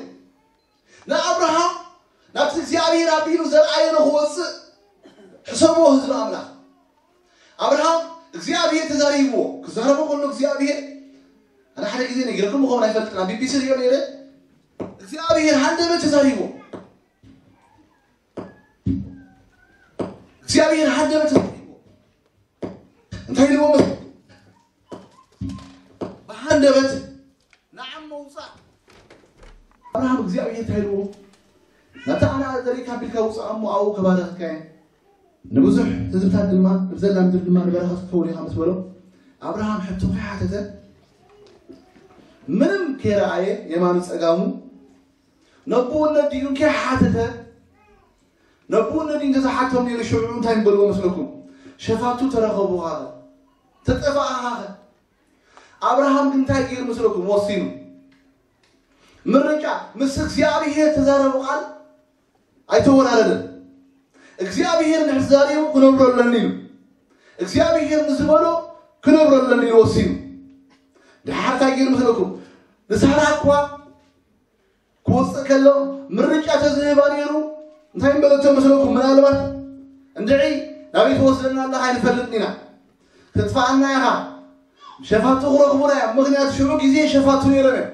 ንኣብርሃም ናብቲ እግዚኣብሔር ኣቢሉ ዘርኣዮ ንክወፅእ ሕሰብዎ ህዝቢ ኣምላኽ። ኣብርሃም እግዚኣብሔር ተዛሪብዎ። ክዛረቦ ከሎ እግዚኣብሔር ኣነ ሓደ ግዜ ነጊረኩም ምኸውን ኣይፈልጥን ኣብ ቢቢሲ ሪኦ ነይረ እግዚኣብሔር ሃንደበት ተዛሪብዎ። እግዚኣብሔር ሃንደበት ተዛሪብዎ። እንታይ ኢልዎ መስ ብሃንደበት ንዓም መውፃእ ኣብርሃም እግዚኣብሔር እንታይ ኢልዎ? ናብታ ኣነ ዘርእካ ቢልካ ውፃእ እሞ ኣብኡ ከባረኽካ እየ ንብዙሕ ህዝብታት ድማ ብዘላ ምድሪ ድማ ንበረኸት ክትከውን ኢኻ ምስ በሎ ኣብርሃም ሕቶ ከይሓተተ ምንም ከይረኣየ የማኑ ፀጋሙ ነብኡ ነዲኡ ከይሓተተ ነብኡ ነዲኡ እንተዝሓቶም ነይሩ ሽዑ እንታይ ምበልዎ መስለኩም? ሸፋቱ ተረኸቡኻ ተጠፋእኻኸ ኣብርሃም ግን እንታይ ገይሩ መስለኩም ወሲኑ ምርጫ ምስ እግዚኣብሔር ተዛረቡ ቃል ኣይተወራረደን እግዚኣብሔር ንሕዛሪቡ ክነብሮ ኣለኒ ኢሉ እግዚኣብሔር ንዝበሎ ክነብሮ ኣለኒ ኢሉ ወሲኑ ድሓር እንታይ ገይሩ መስለኩም ንሳራ እኳ ክወፅእ ከሎ ምርጫ ተዝህባ ነይሩ እንታይ ምበለቶ መስለኩም ምናልባት እንድዒ ናበይ ትወስደና ኣለኻ ኣይንፈልጥን ኢና ክትጥፋኣና ኢኻ ሸፋቱ ክረኽቡና እዮም ምክንያቱ ሽዑ ግዜ ሸፋቱ ነይሮም እዮም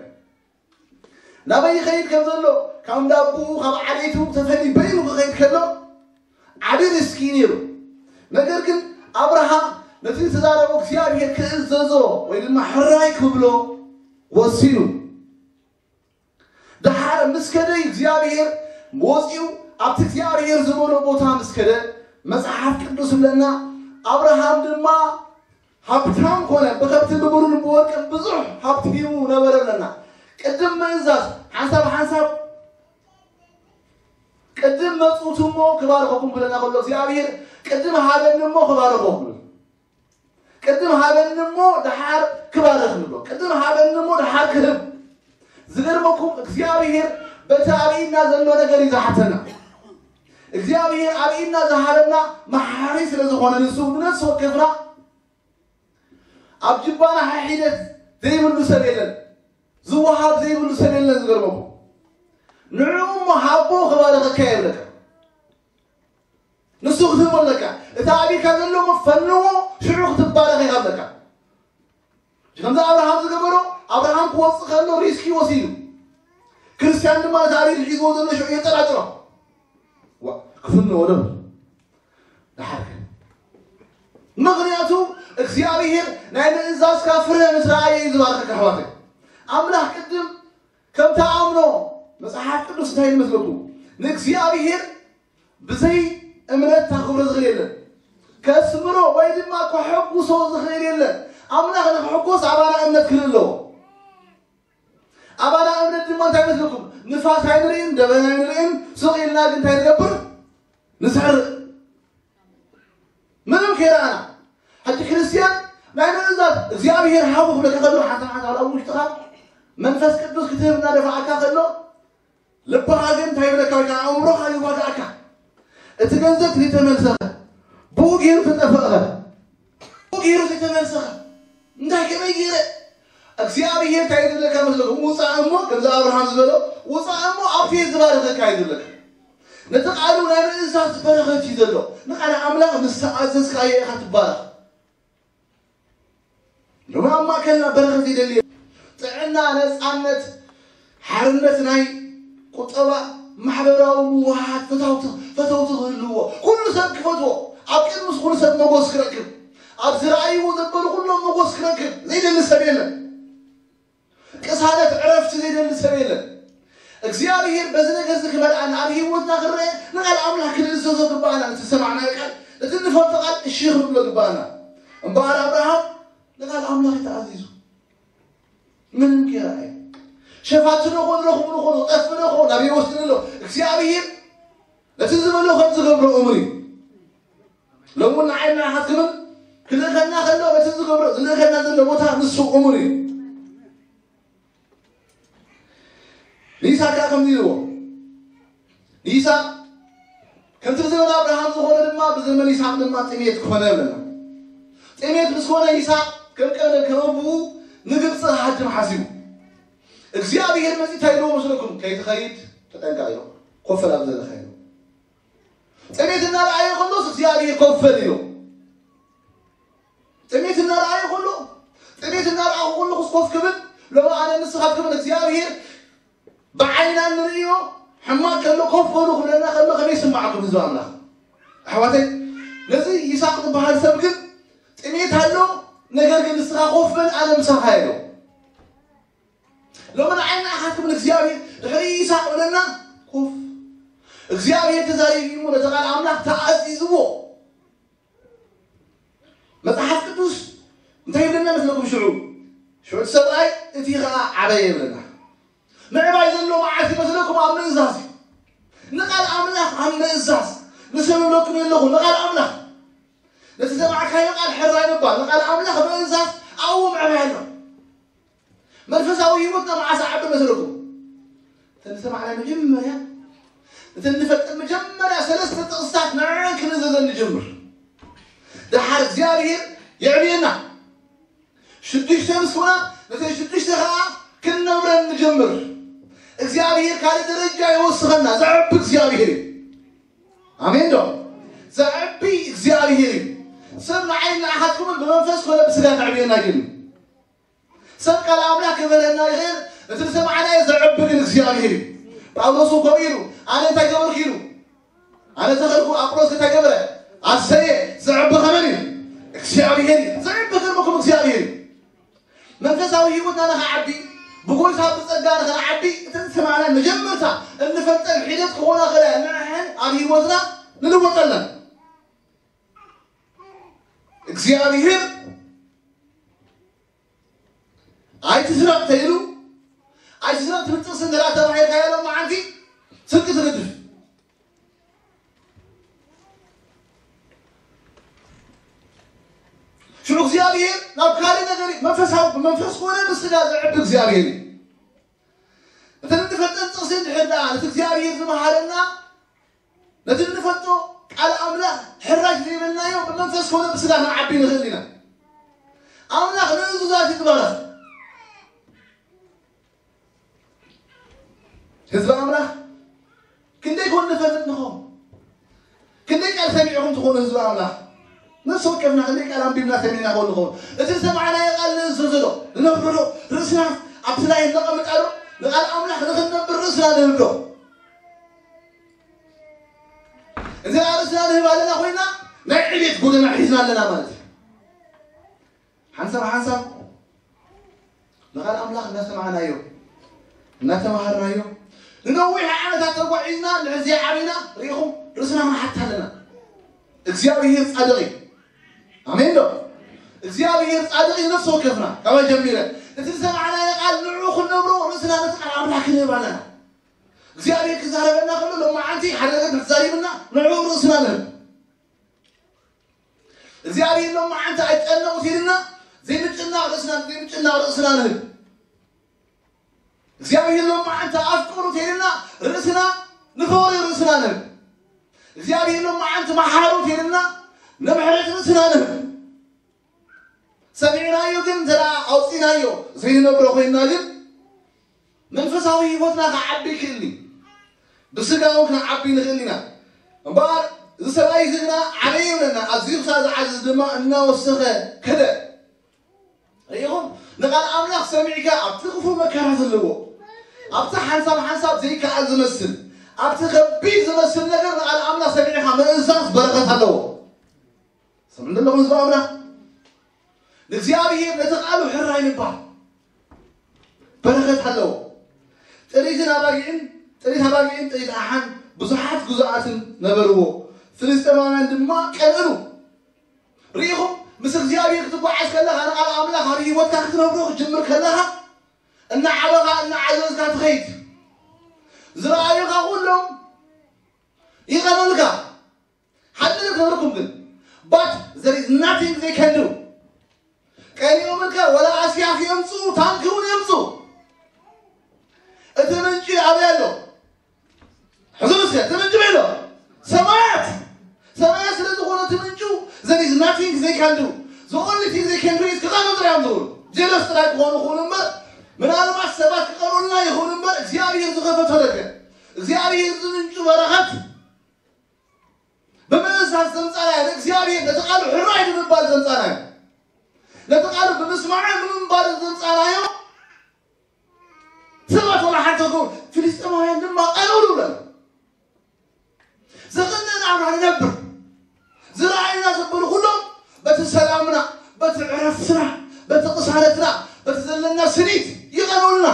ናበይ ይኸይድ ከም ዘሎ ካብ እንዳቦኡ ካብ ዓሌቱ ተፈልዩ በይኑ ክኸይድ ከሎ ዓቢ ሪስኪ ነይሩ ነገር ግን ኣብርሃም ነቲ ዝተዛረቦ እግዚኣብሔር ክእዘዞ ወይ ድማ ሕራይ ክብሎ ወሲኑ ደሓር ምስ ከደ እግዚኣብሔር ወፂኡ ኣብቲ እግዚኣብሔር ዝበሎ ቦታ ምስ ከደ መፅሓፍ ቅዱስ ብለና ኣብርሃም ድማ ሃብታም ኮነ ብከብትን ብብሩን ብወርቅን ብዙሕ ሃብቲ ሂቡ ነበረ ብለና ቅድም ምእዛዝ ሓንሳብ ሓንሳብ ቅድም መፁት እሞ ክባርኸኩም ክብለና ከሎ እግዚኣብሔር ቅድም ሃበኒ እሞ ክባርኸኩም ቅድም ሃበኒ እሞ ደሓር ክባርኽ ንብሎ ቅድም ሃበኒ እሞ ደሓር ክህብ ዝገርመኩም እግዚኣብሔር በቲ ኣብኢና ዘሎ ነገር እዩ ዝሓተና እግዚኣብሔር ኣብኢና ዝሃበና መሓሪ ስለ ዝኾነ ንሱ ንነፍሲ ወከፍና ኣብ ጅባና ሓሒደት ዘይብሉ ሰብ የለን ዝወሃብ ዘይብሉ ሰብ የለን ዝገርመኩም ንዕኡ እሞ ሃቦ ክባርኸካ የብለካ ንሱ ክትህቦ ኣለካ እቲ ኣቢካ ዘሎ ፈንዎ ሽዑ ክትባረኽ ኢኻ ኣለካ ከምዚ ኣብርሃም ዝገበሮ ኣብርሃም ክወፅእ ከሎ ሪስኪ ወሲዱ ክርስትያን ድማ እቲ ኣቤል ሒዝዎ ዘሎ ሽዑ የጠራጥሮ ክፍንዎ ዶ ድሓር ምኽንያቱ እግዚኣብሔር ናይ ምእዛዝካ ፍረ ምስ ረኣየ እዩ ዝባርኸካ ኣሕዋተይ ኣምላኽ ቅድም ከም ተኣምኖ መፅሓፍ ቅዱስ እንታይ ይመስለኩም ንእግዚኣብሔር ብዘይ እምነት ታኽብሮ ዝኽእል የለን ከስምሮ ወይ ድማ ከሐጉሶ ዝኽእል የለን ኣምላኽ ንክሕጎስ ኣባና እምነት ክህል ኣለዎ ኣባና እምነት ድማ እንታይ መስለኩም ንፋስ ኣይንርእን ደበና ኣይንርእን ስቕ ኢልና ግን እንታይ ንገብር ንስሕር ምንም ከይረኣና። ሕጂ ክርስትያን ናይ ምእዛዝ እግዚኣብሔር ሃቡ ክብለካ ከሎ ሓንሳብ ሓንሳብ ኣብ ውሽጥኻ መንፈስ ቅዱስ ክትህብ እናደፋኣካ ከሎ ልብኻ ግን እንታይ ይብለካ ወይ ከዓ ኣእምሮኻ ይዋጋእካ። እቲ ገንዘብ ዘይተመልሰኸ፣ ብኡ ገይሩ ተጠፈእኸ፣ ብኡ ገይሩ ዘይተመልሰኸ እንታይ ከመይ ገይረ እግዚኣብሔር እንታይ ዝብለካ መስለኩም? ውፃእ እሞ ከምዚ ኣብርሃም ዝበሎ ውፃእ እሞ ኣብቲ እየ ዝባርኸካ እዩ ዝብለካ። ነቲ ቃሉ ናይ ምእዛዝ በረኸት እዩ ዘሎ። ንቃል ኣምላኽ ምስ ተኣዘዝካዮ ኢኻ ትባረኽ። ሎሚ ኣብ ማእከልና በረኸት ይደሊ። ጥዕና፣ ነፃነት፣ ሓርነት ናይ ቁጠባ፣ ማሕበራዊ ምውሃሃድ፣ ፈተውቲ ፈተውቲ ክህልዎ፣ ኩሉ ሰብ ክፈትዎ፣ ኣብ ቅድሚ ኩሉ ሰብ መጎስ ክረክብ፣ ኣብ ዝረኣይዎ ዘበሉ ኩሎም መጎስ ክረክብ ዘይደሊ ሰብ የለን። ቅሳነት፣ ዕረፍቲ ዘይደሊ ሰብ የለን። እግዚኣብሔር በዚ ነገር እዚ ክመልኣና፣ ኣብ ህይወትና ክረአ ንቓል ኣምላኽ ክንእዘዞ ግባኣና። ነቲ ዝሰማዕናዮ ቃል፣ ነቲ እንፈልጦ ቃል እሺ ክንብሎ ግባኣና። እምበኣር ኣብርሃም ንቓል ኣምላኽ እዩ ተኣዚዙ። ምንም ከይረኣየ ሸፋቱ ዶ ኾን ረኽቡ ዶ ኾን ጠፍ ዶ ኾን ኣበይ ወስድን ኣሎ እግዚኣብሔር ነቲ ዝበሎ ከም ዝገብሮ እሙን እዩ። ሎሚ እውን ንዓይና ሓክምን ክልእኸና ከሎ ነቲ ዝገብሮ ዝልእኸና ዘሎ ቦታ ንሱ እሙን እዩ። ንይስሐቅ ከዓ ከምዚ ኢልዎ ንይስሐቅ ከምቲ ብዘመን ኣብርሃም ዝኾነ ድማ ብዘመን ይስሐቅ ድማ ጥሜት ኮነ ብለና። ጥሜት ምስ ኮነ ይስሐቅ ከም ቀደም ከም ኣቦኡ ንግብፂ ክሃድም ሓሲቡ። እግዚኣብሔር መፂ እንታይ ኢልዎ መስለኩም? ከይትኸይድ ተጠንቀቕ ኢልዎ። ኮፍ በል ኣብ ዘለኻዮ። ጥሜት እናረኣየ ከሎስ እግዚኣብሔር ኮፍ በል ኢልዎ። ጥሜት እናረኣየ ከሎ ጥሜት እናረኣኹ ከለኹስ ኮፍ ክብል ሎሚ ኣነ ንስኻ ክብል እግዚኣብሔር ብዓይና እንርእዮ ሕማቅ ከሎ ኮፍ በሉ ክብለና ከሎ ከመይ ይስማዓኩም ህዝቢ ኣምላኽ? ኣሕዋተይ ነዚ ይስሐቅ ዝበሃል ሰብ ግን ጥሜት ኣሎ። ነገር ግን ንስኻ ኮፍ በል ኣነ ምሳኻ ኢሎ። ሎሚ ንዓይ ንዓኻትኩም እግዚኣብሔር ድሕሪ ይስሐቅ ብለና ኮፍ እግዚኣብሔር ተዛሪቡ እሞ ነቲ ቃል ኣምላኽ ተኣዚዝዎ። መጽሓፍ ቅዱስ እንታይ ይብለና መስለኩም? ሽዑ ሽዑ እቲ ሰብኣይ እቲ ኸዓ ዓበየ ይብለና። ምዕባይ ዘሎ መዓልቲ መስለኩም ኣብ ምእዛዝ እዩ። ንቓል ኣምላኽ ኣብ ምእዛዝ ንሰብ ይብለኩም የለኹ ንቓል ኣምላኽ ነቲ ዘማዕካዮ ቃል ሕራይ ምባል ንቓል ኣምላኽ ምእዛዝ ኣብኡ ምዕባይ ኣሎ። መንፈሳዊ ህይወትና መዓስ ዓቢ መስለኩም? እተን ዝሰማዕና መጀመርያ እተን ንፈልጠን መጀመርያ ሰለስተ ጥቕስታት ንዕን ክንእዘዘን ንጀምር። ደሓር እግዚኣብሔር የዕብየና። ሽዱሽተ ምስ ኮና ነተን ሽዱሽተ ከዓ ክንነብረን ንጀምር። እግዚኣብሔር ካልእ ደረጃ ይወስኸና። ዘዕቢ እግዚኣብሔር እዩ። ኣሜን ዶ? ዘዕቢ እግዚኣብሔር እዩ። ሰብ ንዓይ ንዓኻትኩምን ብመንፈስ ኮነ ብስጋ ከዕብየና ይኽእል እዩ። ሰብ ቃል ኣምላኽ ክምህረና ይኽእል። እቲ ዝሰማዕናዮ ዘዕቢ ግን እግዚኣብሔር እዩ። ጳውሎስ እውን ከምኡ ኢሉ ኣነ እንታይ ገበርኩ ኢሉ ኣነ ተኸልኩ ኣጵሎስ እንታይ ገበረ ኣሰየ። ዘዕቢ ከመን እዩ እግዚኣብሔር እዩ። ዘዕቢ ገርመኩም እግዚኣብሔር እዩ። መንፈሳዊ ህይወትና ንኸዓቢ ብጎይታ ብጸጋ ንኸዓቢ እቲ ዝሰማዕና መጀመርታ እንፈልጠን ሒደት ክኾና ከለ ንሕን ኣብ ህይወትና ንልወጠለን እግዚኣብሔር ኣይትስረቕ ተይሉ ኣይትስረቕ ትብል ጥቕሲ እንተ ተባሂልካ የሎም መዓንቲ ስርቂ ትገድፍ ሽዑ እግዚኣብሔር ናብ ካልእ ነገር መንፈሳዊ ብመንፈስ ኮነ ብስጋ ዘዕቢ እግዚኣብሔር እዩ። እቲ እንፈልጠን ጥቕሲ እንድሕር ደኣ ነቲ እግዚኣብሔር ዝመሃረና ነቲ እንፈልጦ ቃል ኣምላኽ ሕራይ ዘይበልናዮ ብመንፈስ ኮነ ብስጋ ንዓቢ ንኽእል ኢና። ኣምላኽ ንእዙዛት ይትባረኽ። ህዝቢ ኣምላኽ ክንደይ ኮን ንፈልጥ ንኸውን? ክንደይ ቃል ሰሚዕኹም ትኾኑ ህዝቢ ኣምላኽ? ነፍሲ ወከፍና ክንደይ ቃል ኣንቢብና ሰሚዕና ኮን ንኸውን? እቲ ዝሰማዕናዮ ቃል ንእዘዞ ዶ? ንነብሮ ዶ? ርእስና ኣብቲ ላይ ነቐምጣ ዶ? ንቃል ኣምላኽ ንኽንነብር ርእስና ንህብ ዶ? እንተ ርእስና ንህብ ኣለና ኮይና ናይ ዕቤት ጎደና ሒዝና ኣለና ማለት እዩ። ሓንሳብ ሓንሳብ ንቃል ኣምላኽ እናሰማዕናዮ እናተማሃርናዮ ንነዊሕ ዓመታት ተጓዒዝና ንሕዚ ዓቢና ርኢኹም ርእስና ክንሓት ኣለና። እግዚኣብሔር ጻድቕ እዩ። ኣሜን ዶ? እግዚኣብሔር ጻድቕ እዩ። ነፍሲ ወከፍና ካባይ ጀሚረ እቲ ዝሰማዕናዮ ቃል ንዕኡ ክንነብሮ ርእስና ነቲ ቃል ኣምላኽ ክንህብ ኣለና። እግዚኣብሔር ክዛረበና ከሎ ሎማዓንቲ ሓደ ነገር ተዛሪብና ንዕኡ ርእስና ንህብ። እግዚኣብሔር ሎማዓንቲ ኣይጨነቑት ኢልና ዘይምጭናቕ ርእስና ዘይምጭናቕ ርእስና ንህብ። እግዚኣብሔር ሎማዓንቲ ኣፍቅሩት ኢልና ርእስና ንፈውሪ ርእስና ንህብ። እግዚኣብሔር ሎማዓንቲ መሓሩት ኢልና ንምሕረት ርእስና ንህብ። ሰሚዕናዮ ግን እንተ ደኣ ኣውፂናዮ ዘይንነብሮ ኮይንና ግን መንፈሳዊ ህይወትና ክዓቢ ይክእል እዩ። ብስጋ እውን ክንዓቢ ንክእል ኢና። እምበኣር እዚ ሰብኣይ እዚ ግና ዓበየ ይብለና። ኣዝዩ ክሳብ ዝዓዝዝ ድማ እናወሰኸ ከደ። ርኢኹም፣ ንቓል ኣምላኽ ሰሚዕካ ኣብቲ ክፉእ መከራ ዘለዎ፣ ኣብቲ ሓንሳብ ሓንሳብ ዘይከኣል ዝመስል፣ ኣብቲ ከቢድ ዝመስል ነገር ንቓል ኣምላኽ ሰሚዕካ ምእዛዝ በረኸት ኣለዎ። ስምዑ ኣለኹም ህዝቢ ኣምላኽ። ንእግዚኣብሔር ነቲ ቃሉ ሕራይ ምባል በረኸት ኣለዎ። ጥሪትን ኣባጊዕን ጥሪት ኣባጊዕን ጥሪት ኣሓን ብዙሓት ግዙኣትን ነበርዎ። ፍልስጤማውያን ድማ ቀንእኑ። ርኢኹም፣ ምስ እግዚኣብሔር ክትጓዓዝ ከለኻ ንቓል ኣምላኽ ኣብ ህይወትካ ክትነብሮ ክትጅምር ከለኻ እናዓበኻ እናዓዘዝካ ትኸይድ። ዝረኣዩኻ ኩሎም ይቐኑልካ። ሓደ ነገር ክነግረኩም ግን but there is nothing they can do። ቀኒኦምልካ ወላ ኣስያፍ የምፁ ታንኪ እውን የምፁ። እቲ ምንጪ ኣበይ ኣሎ? ሕዚ እስከ እቲ ምንጭ በሎ ሰማያት ሰማያት ስለ ዝኾነ እቲ ምንጩ there is nothing they can do. The only thing they can do is ክቐኑ ጥራይ እዮም ዝኽእሉ። ጀለስ ጥራይ ክኾኑ ይኽእሉ እምበር ምናልባት ሰባት ክቐኑልና ይኽእሉ እምበር እግዚኣብሔር ዝኸፈቶ ደገ እግዚኣብሔር እዚ ምንጩ በረኸት ብምእዛዝ ዘምጻናዮ ንእግዚኣብሔር ነቲ ቃሉ ሕራይ ብምባል ዘምጻናዮ ነቲ ቃሉ ብምስማዕን ብምንባርን ዘምጻናዮ ሰባት ወላ ሓንቲ ክብሉ ፍልስጤማውያን ድማ ቀንኡሉ ብለን ዘቕንእ ናብራ ንነብር ዝረኣዩና ዘበሉ ኩሎም በቲ ሰላምና በቲ ዕረፍትና በቲ ቅሳነትና በቲ ዘለና ስኒት ይቐንኡልና።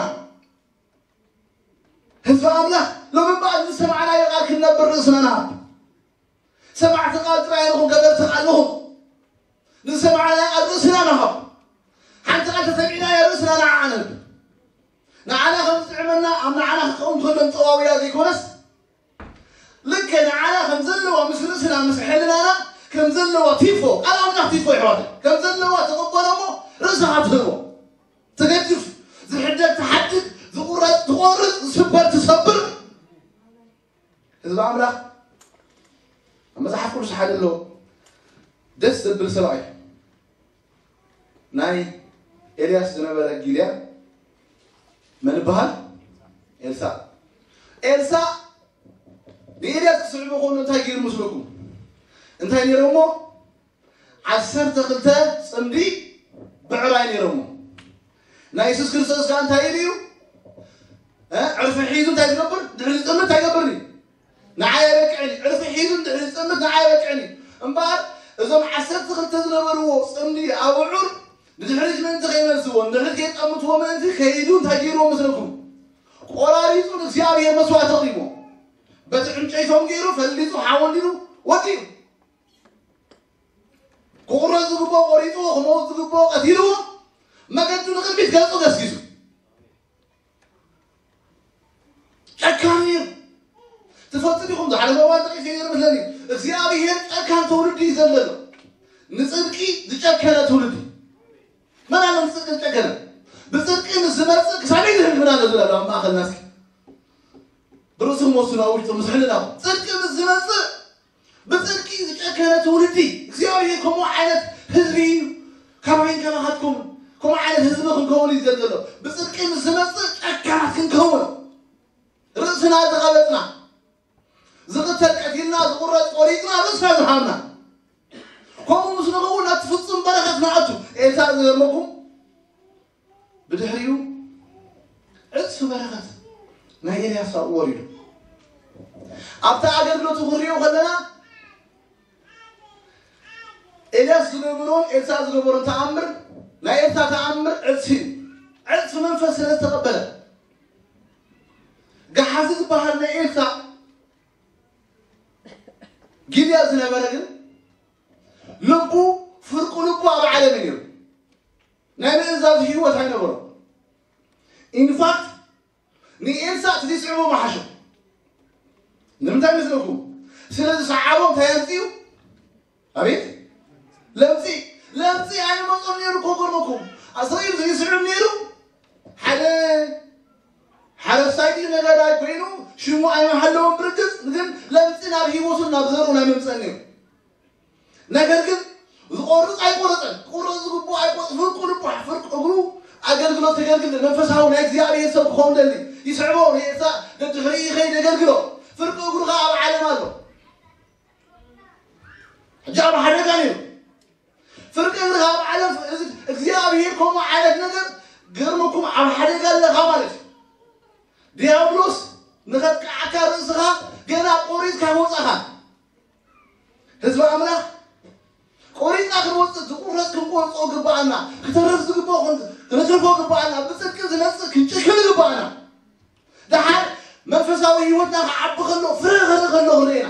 ህዝቢ ኣምላኽ ሎሚ እምበኣር ዝሰማዕናዮ ቃል ክንነብር ርእስና ንሃብ። ሰማዕቲ ቃል ጥራይ ንኹን፣ ገበርቲ ቃል ንኹን። ንዝሰማዕናዮ ቃል ርእስና ንሃብ። ሓንቲ ቃል ተሰሚዕናያ ርእስና ንዓዓ ንህብ። ንዓና ከም ዝጥዕመና ኣብ ንዓና ክኸውን ከሎ ንጠዋውያ ዘይኮነስ ልክዕ ንዓና ከም ዘለዋ ምስ ርእስና ምስ ሕልናና ከም ዘለዋ ቲፎ ቃል ኣምላኽ ቲፎ ይሕዋት ከም ዘለዋ ተቐበሎ እሞ ርእስኻ ትህቦ ትገድፍ ዝሕደግ ትሓድግ ዝቑረፅ ትቖርፅ ዝስበር ትሰብር ህዝቢ ኣምላኽ ኣብ መፅሓፍ ቅዱስ ሓደ ኣሎ ደስ ዘብል ሰብኣይ ናይ ኤልያስ ዝነበረ ጊልያ መን ይበሃል? ኤልሳእ። ኤልሳእ ንኤልያስ ክስዕቡ ከሎ እንታይ ገይሩ መስለኩም? እንታይ ነይሮሞ? ዓሰርተ ክልተ ፅምዲ ብዕራይ ነይሮሞ። ናይ የሱስ ክርስቶስ ከዓ እንታይ ኢሉ እዩ? እ? ዕርፊ ሒዙ እንታይ ዝገብር? ድሕሪ ዝጥምት እንታይ ይገብር እዩ? ንዓይ ኣይበቅዕን እዩ። ዕርፊ ሒዙ ድሕሪ ዝጥምት ንዓይ ኣይበቅዕን እዩ። እምበኣር እዞም ዓሰርተ ክልተ ዝነበርዎ ፅምዲ ኣብዑር ንድሕሪት ምእንቲ ከይመልስዎ ንድሕሪት ከይጠምትዎ ምእንቲ ከይዱ እንታይ ገይርዎ መስለኩም? ቆራሪፁ ንእግዚኣብሔር መስዋዕቲ ኣቕሪቦ በቲ ዕንጨይቶም ገይሩ ፈሊፁ ሓወንዲሉ ወዲኡ ክቑረፅ ዝግብኦ ቆሪፅዎ ክመውት ዝግብኦ ቀቲልዎ መገዱ ንቕድሚት ገፁ ገስጊሱ ጨካን እዩ። ትፈልጡ ዲኹም ዝሓለፈ እዋን ጠቂሰ ነይረ መስለኒ እግዚኣብሔር ጨካን ትውልዲ እዩ ዘለዎ ንፅድቂ ዝጨከነ ትውልዲ መን ኣሎ ንፅድቂ ዝጨከነ ብፅድቂ ምስ ዝመፅእ ክሳበይ ዝህልፍና ኣሎ ዝብላሉ ኣብ ማእኸልና እስኪ ብርእስኹም ወስኑ ኣብ ውሽጡ ምስ ሕልናኹም ፅድቂ ምስ ዝመፅእ ብፅድቂ ዝጨከነ ትውልዲ እግዚኣብሔር ከምኡ ዓይነት ህዝቢ እዩ ካባይን ከማኻትኩም ከምኡ ዓይነት ህዝቢ ክንከውን እዩ ዘሎ ብፅድቂ ምስ ዝመፅእ ጨካናት ክንከውን ርእስና ዝቐበፅና ዝቕተል ቀቲልና ዝቑረፅ ቆሪፅና ርእስና ዝሃብና ከምኡ ምስ ንኸውን ናብቲ ፍፁም በረኸት ንኣቱ ኤልሳ ዝገርመኩም ብድሕሪኡ ዕፅፊ በረኸት ናይ ኤልያስ ኣብኡ ወሪዱ ኣብቲ ኣገልግሎቱ ክንሪኦ ከለና ኤልያስ ዝገበሮን ኤልሳ ዝገበሮን ተኣምር ናይ ኤልሳ ተኣምር ዕፅፊ እዩ ዕፅፊ መንፈስ ስለ ዝተቐበለ ገሓዚ ዝበሃል ናይ ኤልሳ ጊልያ ዝነበረ ግን ልቡ ፍርቁ ልቡ ኣብ ዓለም እዩ ነይሩ ናይ ምእዛዝ ህይወት ኣይነበሮ ኢንፋክት ንኤልሳ እቲ ዝስዕቦ መሓሾ ንምንታይ መስለኩም? ስለዚ ሰዓቦም እንታይ ኣምፅኡ? ኣቤት፣ ለምፂ። ለምፂ ኣይመፁን ነይሩ እኮ። ገርመኩም፣ እስራኤል ዘይስዕብ ነይሩ። ሓደ ሓረስታይ ድዩ ነጋዳይ ኮይኑ ሽሙ ኣይመሃለዎም ብርግፅ፣ ግን ለምፂ ናብ ህይወቱን ናብ ዘርኡን ኣይመምፀን ነይሩ። ነገር ግን ዝቆርፅ ኣይቆረፀን፣ ክቁረፅ ዝግብኦ ኣይቆረፅ። ፍርቁ ልቡ፣ ፍርቁ እግሩ ኣገልግሎት ተገልግል። መንፈሳዊ ናይ እግዚኣብሔር ሰብ ክኸውን ደሊ ይስዕቦ። ንኤልሳ ደድሕሪ ይኸይድ የገልግሎ። ፍርቁ እግሩ ከዓ ኣብ ዓለም ኣሎ። ሕጂ ኣብ ሓደጋ ነይሩ። ፍርቂ እግርኻ ኣብ ዓለም እዚ እግዚኣብሔር ከምኡ ዓይነት ነገር ገርመኩም ኣብ ሓደጋ ኣለኻ ማለት እዩ። ዲያብሎስ ንኸጥቅዓካ ርእስኻ ገና ቆሪፅካ ኣይወፃኻን። ህዝቢ ኣምላኽ ቆሪፅና ክንወፅእ ዝቁረፅ ክንቆርፆ ግባኣና፣ ክተርፍ ዝግብኦ ክን- ክንትርፎ ግባኣና፣ ብፅድቂ ዝመፅእ ክንጭክን ግባኣና። ደሓር መንፈሳዊ ህይወትና ክዓቢ ከሎ ፍረ ከርኢ ከሎ ክንርኢ ኢና።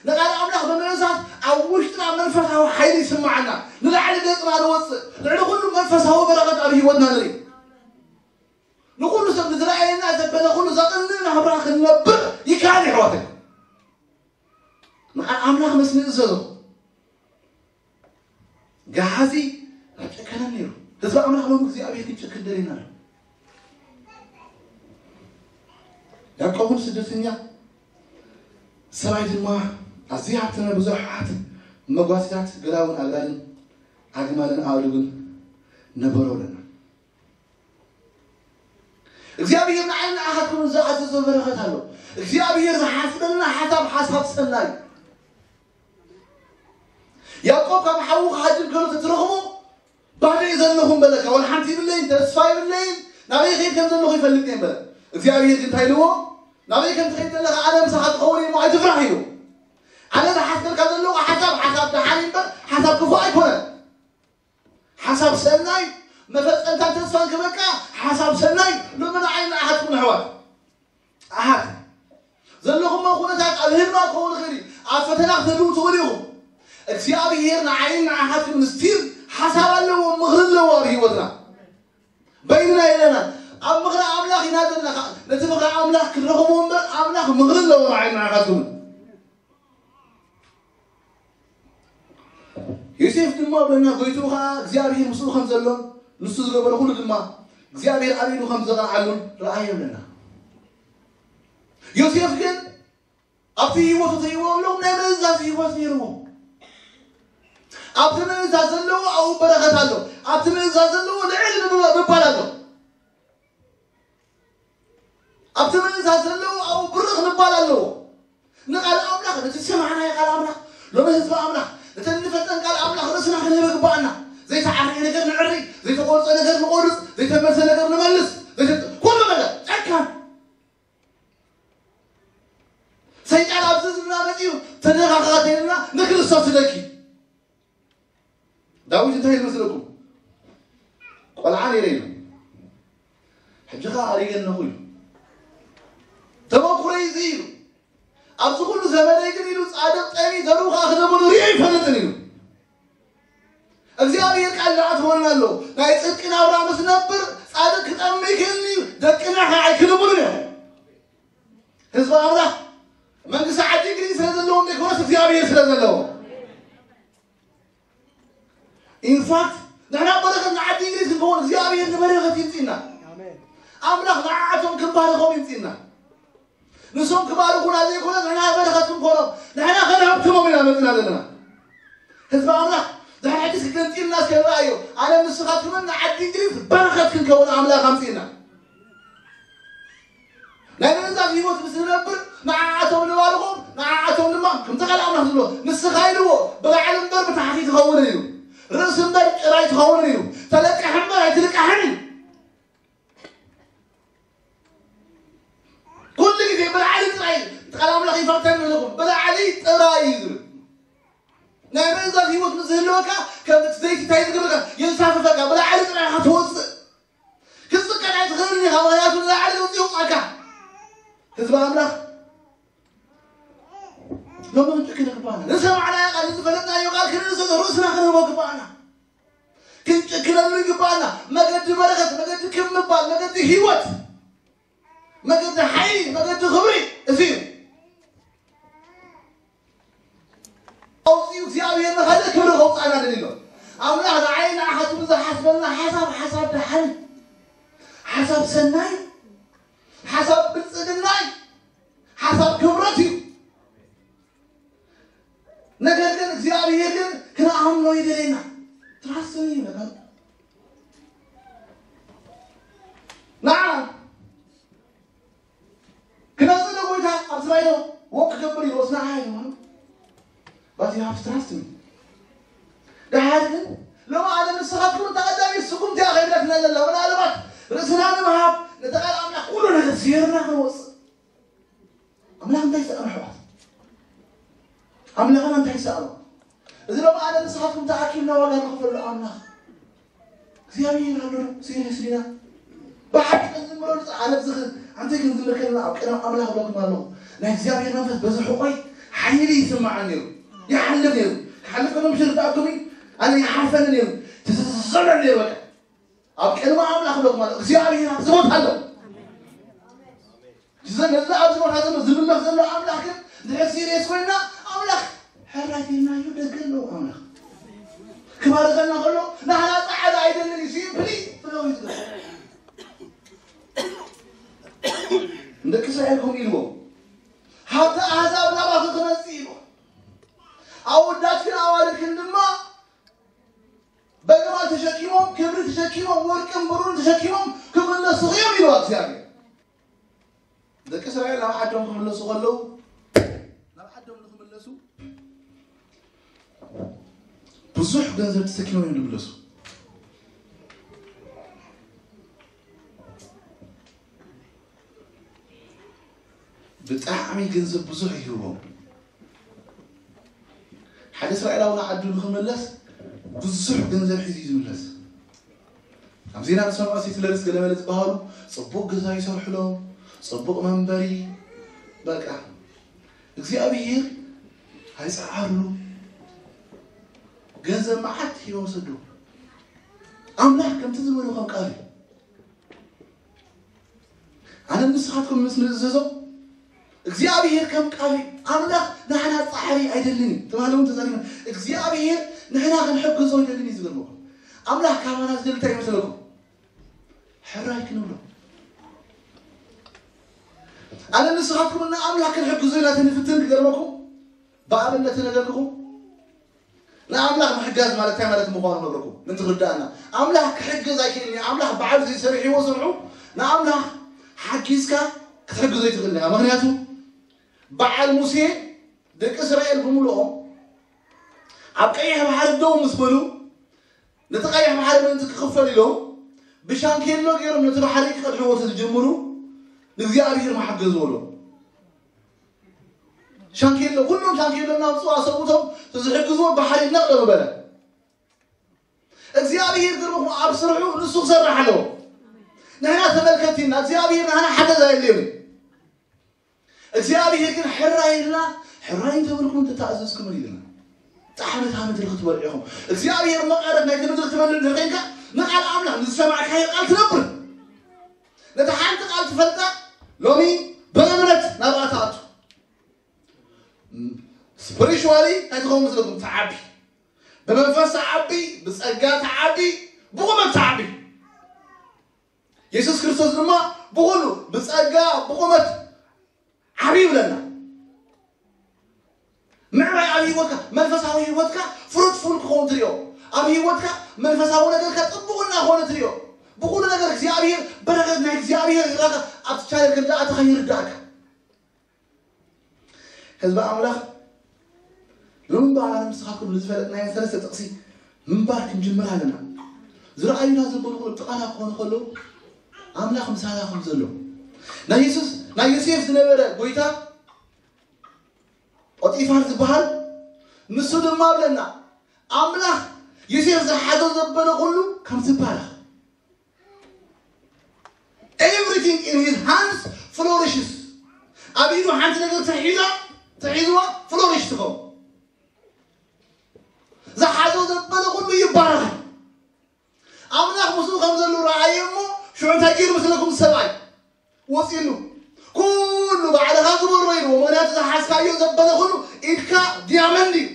ንቃል ኣምላኽ ብምእዛዝ ኣብ ውሽጥና መንፈሳዊ ሓይሊ ይስምዓና። ንላዕሊ ገጽና ንወጽእ። ልዕሊ ኩሉ መንፈሳዊ በረኸት ኣብ ህይወትና ንርኢ። ንኹሉ ሰብ ንዝረኣየና ዘበለ ኩሉ ዘቕንእ ናብራ ክንነብር ይከኣል ይሕዋተይ። ንቃል ኣምላኽ ምስ ንእዘዞ ገሃዚ ኣይጨከነን ነይሩ። ህዝቢ ኣምላኽ ሎም እግዚኣብሔር ክንጨክን ደሊና ኣሎ። ያዕቆብን ስደተኛ ሰብኣይ ድማ ኣዝዩ ሃብተመ ብዙሓት መጓሲታት ገላውን ኣጋልን ኣግማልን ኣእዱግን ነበሮ ኣለና። እግዚኣብሔር ንዓይን ንዓኻትኩምን ዝኣዘዞ በረኸት ኣሎ። እግዚኣብሔር ዝሓስበልና ሓሳብ ሓሳብ ሰናይ። ያዕቆብ ካብ ሓዉ ክሃድም ከሎ ተትረኽቦ ባዶ እየ ዘለኹም በለካ። ወላ ሓንቲ ይብለይን ተስፋ ይብለይን ናበይ ከይድ ከም ዘለኹ ይፈልጥ እየ በለ። እግዚኣብሔር ግን እንታይ ኢልዎ? ናበይ ከም ትኸይድ ዘለኻ ኣነ ምሳኻ ክኸውን እየ እሞ ኣይትፍራሕ ኢሉ። ኣነ ዝሓስበልካ ዘለኹ ሓሳብ ሓሳብ ደሓን እምበር ሓሳብ ክፉእ ኣይኮነን። ሓሳብ ሰናይ መፈጸምታን ተስፋን ክበቃ ሓሳብ ሰናይ ሎሚ ንዓይ ንኣሓትኩም ኣሕዋት ኣሓት ዘለኹሞ ኩነታት ኣብ ህልማ ክኸውን ይኽእል እዩ። ኣብ ፈተና ክትህልዉ ትኽእሉ ኢኹም። እግዚኣብሔር ንዓይን ንኣሓትኩም ስቲል ሓሳብ ኣለዎ፣ ምኽሪ ኣለዎ ኣብ ህይወትና። በይንና የለና ኣብ ምኽሪ ኣምላኽ ኢና ዘለና። ነቲ ምኽሪ ኣምላኽ ክንረኽቦ እምበር ኣምላኽ ምኽሪ ኣለዎ ንዓይን ንኣሓትኩምን። ዮሴፍ ድማ በና ጎይትኡ ኸዓ እግዚኣብሔር ምስኡ ከም ዘሎን ንሱ ዝገበረ ኩሉ ድማ እግዚኣብሔር ኣብ ኢዱ ከም ዘቕንዓሉን ረኣየ ኣለና። ዮሴፍ ግን ኣብቲ ህይወቱ ዘይብሎም ናይ ምእዛዝ ህይወት ነይርዎ። ኣብቲ ምእዛዝ ዘለዎ ኣብኡ በረኸት ኣሎ። ኣብቲ ምእዛዝ ዘለዎ ልዕል ምባል ኣሎ። ኣብቲ ምእዛዝ ዘለዉ ኣብኡ ብርኽ ምባል ኣለዎ። ንቃል ኣምላኽ ነቲ ዝሰማዕናዮ ቃል ኣምላኽ ሎሚ ህዝቢ ኣምላኽ ነተን ንፈልጠን ቃል ኣምላኽ ርእስና ክንህበ ግባኣና። ዘይተዓረየ ነገር ንዕሪ፣ ዘይተቆርፀ ነገር ንቆርፅ፣ ዘይተመልሰ ነገር ንመልስ። ዘይተ- ኩሉ ነገር ጨካን ሰይጣን ኣብዚ ዝና መፅኡ ተደኻኻተልና ንክርስቶስ ስደኪ ዳዊት እንታይ ይመስለኩም? ቆልዓ ነይረ ኢሉ ሕጂ ኸዓ ኣሪገ ኣለኹ ኢሉ። ተመኩረይ እዚ ኢሉ ኣብዚ ኩሉ ዘመነይ ግን ኢሉ ፃድቕ ጠሚ ዘርኡ ከዓ ክደበሉ ሪኦ ይፈልጥን ኢሉ። እግዚኣብሔር ቃል ዝኣተወልና ኣሎ። ናይ ፅድቂ ናብራ ምስ ነብር ፃድቅ ክጠሚ ይክእል እዩ። ደቅና ከዓ ኣይክልምሉን እዮም። ህዝቢ ኣምላኽ መንግስቲ ዓዲ እንግሊዝ ስለ ዘለዎም ዘይኮነስ እግዚኣብሔር ስለ ዘለዎ ኢንፋክት ንሕና በረኸት ንዓዲ እንግሊዝ ክንከውን እግዚኣብሔር ንበረኸት ይምፅእና። ኣምላኽ ንዓዓቶም ክባረኾም ይምፅእና። ንሶም ክባርኹና ዘይኮነ ንሕና በረኸት ክንኮኖም ንሕና ከነሃብትሞም ኢና መፅና ዘለና። ህዝቢ ኣምላኽ ድሕሪ ሕጂ እስኪ ገንፂልና እስከ ንረኣዮ። ኣነ ንስኻትኩምን ንዓዲ እንግሊዝ በረኸት ክንከውን ኣምላኽ ኣምፅእና። ናይ ምእዛዝ ህይወት ምስ ንነብር ንዓዓቶም ንባርኾም ንዓዓቶም ድማ ከምቲ ቃል ኣምላኽ ዝብሎ ንስኻ ኢልዎ ብላዕሊ እምበር ብታሕቲ ትኸውን እዩ። ርእሲ እምበር ጭራ ኣይትኸውን እዩ። ተለቅሕ እምበር ኣይትልቃሕን እዩ። ኩሉ ግዜ ብላዕሊ ጥራይ ቃል ኣምላኽ ይፈተን ኣለኹም ብላዕሊ ጥራይ እዩ ዝብል ናይ ምእዛዝ ህይወት ምስ ዝህልወካ ከም ዘይቲ እንታይ ዝገብረካ የንሳፍፈካ ብላዕሊ ጥራይ ኢኻ ትወፅእ። ክትፅቀን ኣይትኽእልን ኢኻ ምኽንያቱ ንላዕሊ ዝወፅእ ይውፅኣካ። ህዝቢ ኣምላኽ ሎሚ ክንጭክን ይግባና። ንሰማዕናዮ ቃል ንዝፈለጥናዮ ቃል ክንእሰ ርእስና ክንህቦ ግባኣና። ክንጭክነሉ ይግባኣና። መገዲ በረኸት መገዲ ክብ ምባል መገዲ ህይወት መገዲ ሓይሊ መገዲ ክብሪ እዚ እዩ። ኣውፂኡ እግዚኣብሔር ንኻልእ ክብሪ ከውፃና ደሊሎ። ኣምላኽ ንዓይ ንዓኻትኩም ዝሓስበልና ሓሳብ ሓሳብ ደሓን፣ ሓሳብ ሰናይ፣ ሓሳብ ብልፅግናይ፣ ሓሳብ ክብረት እዩ። ነገር ግን እግዚኣብሔር ግን ክንኣምኖ ይደለና። ትራስት እዩ ነገር ንዓ ክነጽለ ጎይታ ኣብ ስራይዶ ወቅ ክገብር ይወስና ሓይ ነው። But you have to trust me. ደሓር ግን ሎም ኣለ ንስኻትኩም ተቐዳሚ ስኩም ቲያ ኸይብለትና ዘላ ምናልባት ርእስና ንምሃብ ነተቓል ኣምላኽ ኩሉ ነገር ዝየርና ክንወፅእ ኣምላኽ እንታይ ይሰኣሎ ኣሕዋት? ኣምላኽና እንታይ ይሰኣሎ? እዚ ሎም ኣለ ንስኻትኩም ተኣኪብና ዋጋ ንኽፈሉ ኣምላኽ እግዚኣብሔር ኣሎ። ሲሪየስ ዲና ብሓቂ ክንዝምሮ ንፃ ኣነ ዝኽእል ኣንተ ክንዝምር ከለና ኣብ ቀደም ኣምላኽ ብለኩም ኣለኹ። ናይ እግዚኣብሔር መንፈስ በዚ ሕቆይ ሓይሊ ይስማዓን ነይሩ። ይሓልፍ ነይሩ። ክሓልፍ ከሎ ምሽ ርዳእኩም ኣነ ይሓልፈኒ ነይሩ። ትዝዘመን ነይሩ በቃ ኣብ ቅድሚ ኣምላኽ ብለኩም ኣለኹ እግዚኣብሔር ዝቦት ኣሎ። ነዚ ኣብዚ ቦታ ዘሎ ዝምለኽ ዘሎ ኣምላኽ ግን ድሕር ሲሪየስ ኮይና ኣምላኽ ሕራይ ኢልናዮ ደገ ኣለዎ ኣምላኽ ክባርኸና ከሎ ናህና ፃዕዳ ኣይደልን እዩ ሲምፕሊ ፍለው እዩ ዝብል። ንደቂ እስራኤል ከምኡ ኢልዎም ሃብቲ ኣህዛብ ናባኺ ክመፅእ ኢልዎ ኣወዳትክን ኣዋልድክን ድማ በግማል ተሸኪሞም ክብሪ ተሸኪሞም ወርቅን ብሩን ተሸኪሞም ክምለሱ እዮም ኢልዋ እግዚኣብሔር። ደቂ እስራኤል ናብ ዓዶም ክምለሱ ከለዉ ናብ ዓዶም ንክምለሱ ብዙሕ ገንዘብ ተሰኪሞም እዮም ዝምለሱ። ብጣዕሚ ገንዘብ ብዙሕ ይህቦም። ሓደ እስራኤላዊ ንዓዱ ንክምለስ ብዙሕ ገንዘብ ሒዙ እዩ ዝምለስ። ኣብ ዜና ንሰምዖ ሴትለርስ ገለመለ ዝበሃሉ ፅቡቅ ገዛ ይሰርሕሎም፣ ፅቡቅ መንበሪ። በቃ እግዚኣብሔር ኣይፀዓርሉ። ገንዘብ መዓት ሂቦም ሰዱ። ኣምላኽ ከምቲ ዝበሉ ከም ቃል እዩ። ኣነ ንስኻትኩም ምስ ንእዘዞ እግዚኣብሔር ከም ቃል እዩ። ኣምላኽ ንሕና ፃዕሪ ኣይደልን እዩ ተባህለ እውን ተዛሪበ እግዚኣብሔር ንሕና ክንሕግዞ ኣይደልን እዩ ዝገርመኩም። ኣምላኽ ካባና ዝደሊ እንታይ ይመስለኩም? ሕራይ ክንብሎ። ኣነ ንስኻትኩም እና ኣምላኽ ክንሕግዞ ኢና ተንፍትን ክገርመኩም። ብኣብነት ነገርኩም ንኣምላኽ ምሕጋዝ ማለት እንታይ ማለት ምዃኑ ነግረኩም ምንቲ ክርዳእና። ኣምላኽ ክሕግዝ ኣይክእልን እዩ። ኣምላኽ በዓል ዘይሰርሕዎ ስርሑ ንኣምላኽ ሓጊዝካ ክትሕግዞ ኣይትኽእልን ኢኻ። ምክንያቱ በዓል ሙሴ ደቂ እስራኤል ብምልኦም ኣብ ቀይሕ ባሕሪ ደው ምስ በሉ ነቲ ቀይሕ ባሕሪ ምእንቲ ክኽፈል ኢሎም ብሻንኬሎ ገይሮም ነቲ ባሕሪ ክቐድሕዎ ዝጅምሩ ንእግዚኣብሔር መሓገዝዎ ሎም ሻንኬሎ ኩሎም ሻንኬሎ እናምፅኡ ኣሰብኡቶም ዝሕግዝዎ ባሕሪ ነቕለ ምበለ እግዚኣብሔር ግርምኹም ኣብ ስርሑ ንሱ ክሰርሕ ኣለዎ። ንሕና ተመልከቲና እግዚኣብሔር ንሕና ሓገዝ ኣየድልዮን እግዚኣብሔር ግን ሕራይ ኢልና ሕራይ እንተበልኩም ተተኣዘዝኩም ኢልና ጣዕሚ እታ ምድሪ ክትበልዑ ኢኹም። እግዚኣብሔር መቐረት ናይቲ ምድሪ ክትበልዕ እንድሕር ኮይንካ ንቓል ኣምላኽ ንዝሰማዕካዮ ቃል ትነብር። ነታ ሓንቲ ቃል ትፈልጣ ሎሚ ብእምነት ናብኣ ትኣቱ። ስፕሪቹዋሊ እንታይ ትኸውን ምስለኩም ትዓቢ፣ ብመንፈስ ትዓቢ፣ ብጸጋ ትዓቢ፣ ብቑመት ትዓቢ። የሱስ ክርስቶስ ድማ ብኹሉ ብጸጋ ብቑመት ዓቢ ይብለና። ምዕባይ ኣብ ህይወትካ መንፈሳዊ ህይወትካ ፍሩትፉል ክኸውን ትሪኦ፣ ኣብ ህይወትካ መንፈሳዊ ነገርካ ጥቡቕ እናኾነ ትሪኦ። ብኹሉ ነገር እግዚኣብሔር በረከት ናይ እግዚኣብሔር ይረካ ኣብቲ ቻነል ከም ዝኣተኻ ይርዳእካ። ህዝቢ ኣምላኽ ሎሚ በዓል ንስኻትኩም ንዝፈለጥናዮ ሰለስተ ጥቕሲ ምንባር ክንጅምር ኣለና። ዝረኣዩና ዘበሉ ጥቓና ክኾኑ ከለዉ ኣምላኽ ምሳና ከም ዘሎ ናይ የሱስ ናይ ዮሴፍ ዝነበረ ጎይታ ጶጢፋር ዝበሃል ንሱ ድማ ብለና ኣምላኽ ዮሴፍ ዝሓዞ ዘበለ ኩሉ ከም ዝባረኽ Everything in his hands flourishes። ኣብ ኢዱ ሓንቲ ነገር ተሒዛ ተሒዝዋ ፍሎሪሽ ትኸውን። ዝሓዞ ዘበለ ኩሉ ይባረኽ። ኣምላኽ ምስኡ ከም ዘሎ ረኣየ እሞ ሽዑ እንታይ ገይሩ መስለኩም? ሰብኣይ ወፂሉ ኩሉ ባዕልኻ ግበሮ ኢልዎ። ምክንያቱ ዝሓዝካዮ ዘበለ ኩሉ ኢድካ ዲያመንድ እዩ።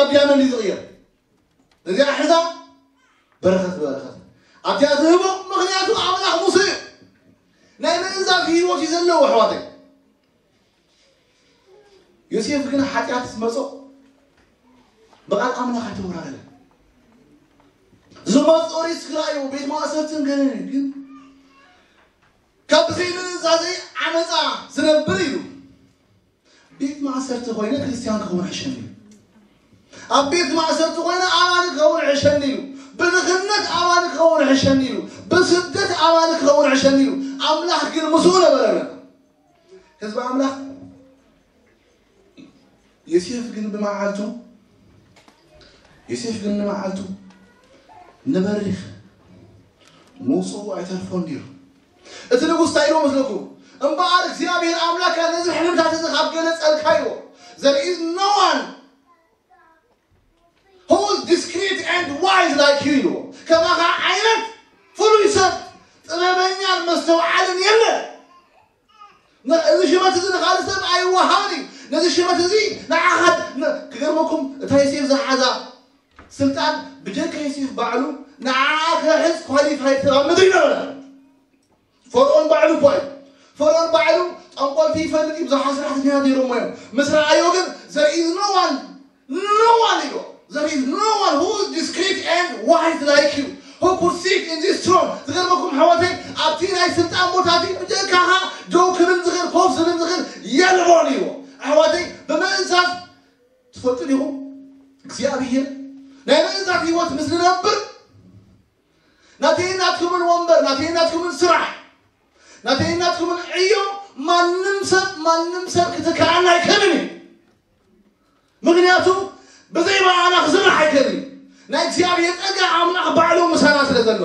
ኣቢያመን እዩ ዝቕየር። እዚኣ ሕዛ በረኸት በረኸት ኣብቲኣ ትህቦ። ምኽንያቱ ኣምላኽ ሙሴ እዩ። ናይ ምእዛዝ ህይወት እዩ ዘለዎ ኣሕዋተይ። ዮሴፍ ግን ሓጢኣት ዝመጾ ብቓል ኣምላኽ ኣይተወራረደን። ዝመጾ ሪስክ ራእዩ ቤት ማእሰርትን ገለን እዩ። ግን ካብ ዘይምእዛዘይ ዓመፃ ዝነብር ኢሉ ቤት ማእሰርቲ ኮይነ ክርስቲያን ክኸውን ሕሸኒ እዩ። ኣብ ቤት ማእሰርቲ ኮይነ ኣማኒ ክኸውን ሕሸኒ እዩ። ብድኽነት ኣማኒ ክኸውን ሕሸኒ እዩ። ብስደት ኣማኒ ክኸውን ሕሸኒ እዩ። ኣምላኽ ግን ምስኡ ነበረ። ህዝቢ ኣምላኽ ዮሴፍ ግን ብመዓልቱ ዮሴፍ ግን ንመዓልቱ ንበሪኽ ምውፅኡ ኣይተርፎን ነይሩ። እቲ ንጉስ እንታይ ኢልዎ መስለኩም? እምበኣር እግዚኣብሔር ኣምላካ ነዚ ሕልምታት እዚ ካብ ገለጸልካ ኢልዎ። There is no one who is discreet and wise like you ኢልዎ። ከማኻ ዓይነት ፍሉይ ሰብ ጥበበኛን መስተውዓልን የለን። ነ- እዚ ሽመት እዚ ንኻልእ ሰብ ኣይወሃብን እዩ። ነዚ ሽመት እዚ ንዓኻ ነ- ክገርመኩም እታ ዮሴፍ ዝሓዛ ስልጣን ብጀካ ዮሴፍ ባዕሉ ንዓኣ ክሕዝ ኳሊፋይድ ሰብ ኣብ ምድሪ ነበረ። ፈርኦን ባዕሉ እኳ እዩ። ፈርኦን ባዕሉ ጠንቆልቲ ይፈልጥ እዩ። ብዙሓት ሰራሕተኛታት ነይሮሞ እዮም። ምስ ረኣዮ ግን there is no one no one ኢልዎ። There is no one who is discreet and wise like you who could sit in this throne. ዝገርመኩም ኣሕዋተይ ኣብቲ ናይ ስልጣን ቦታ እቲ ብጀካኻ ደው ክብል ዝኽእል ኮፍ ዝብል ዝኽእል የልቦን ኢልዎ። ኣሕዋተይ ብምእንሳስ ትፈልጡ ዲኹም እግዚኣብሔር ናይ ምእንሳስ ህይወት ምስ ንነብር ናተይ ናትኩምን ወንበር ናተይ ናትኩምን ስራሕ ናተይ ናትኩምን ዕዮ ማንም ሰብ ማንም ሰብ ክትከኣልና ኣይክእልን እዩ። ምክንያቱ ብዘይ በኣና ክስራሕ ኣይክእልን እዩ። ናይ እግዚኣብሔር ጸጋ ኣምላኽ ባዕሉ ምሳና ስለ ዘሎ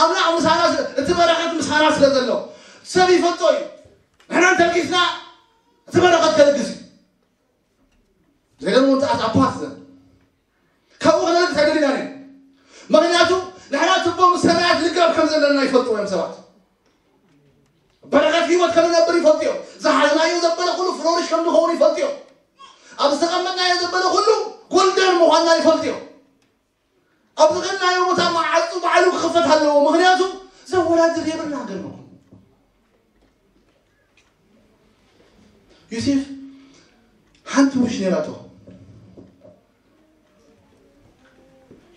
ኣምላኽ ምሳና ስለ- እቲ በረኸት ምሳና ስለ ዘሎ ሰብ ይፈልጦ እዩ። ንሕና እንተልጊስና እቲ በረኸት ከልግስ እዩ። ዘገርሙ እንተኣት ኣፓርት ዘን ካብኡ ክነልግስ ኣይደሊናን እዩ። ምክንያቱ ንሕና ትቦ ምስ ሰማያት ልጋብ ከም ዘለና ይፈልጡ እዮም ሰባት። በረኸት ህይወት ከም ንነብር ይፈልጡ እዮም። ዝሓዝናዮ ዘበለ ኩሉ ፍሎሪሽ ከም ንኸውን ይፈልጡ እዮም። ኣብ ዝተቐመጥናዮ ዘበለ ኩሉ ጎልደን ምዃንና ይፈልጡ እዮም። ኣብ ዝኸድናዮ ቦታ መዓፁ ባዕሉ ክኸፈት ኣለዎ። ምክንያቱ ዘወዳድር የብልና። ገርመኩም ዮሴፍ ሓንቲ ውሽ ነራቶ።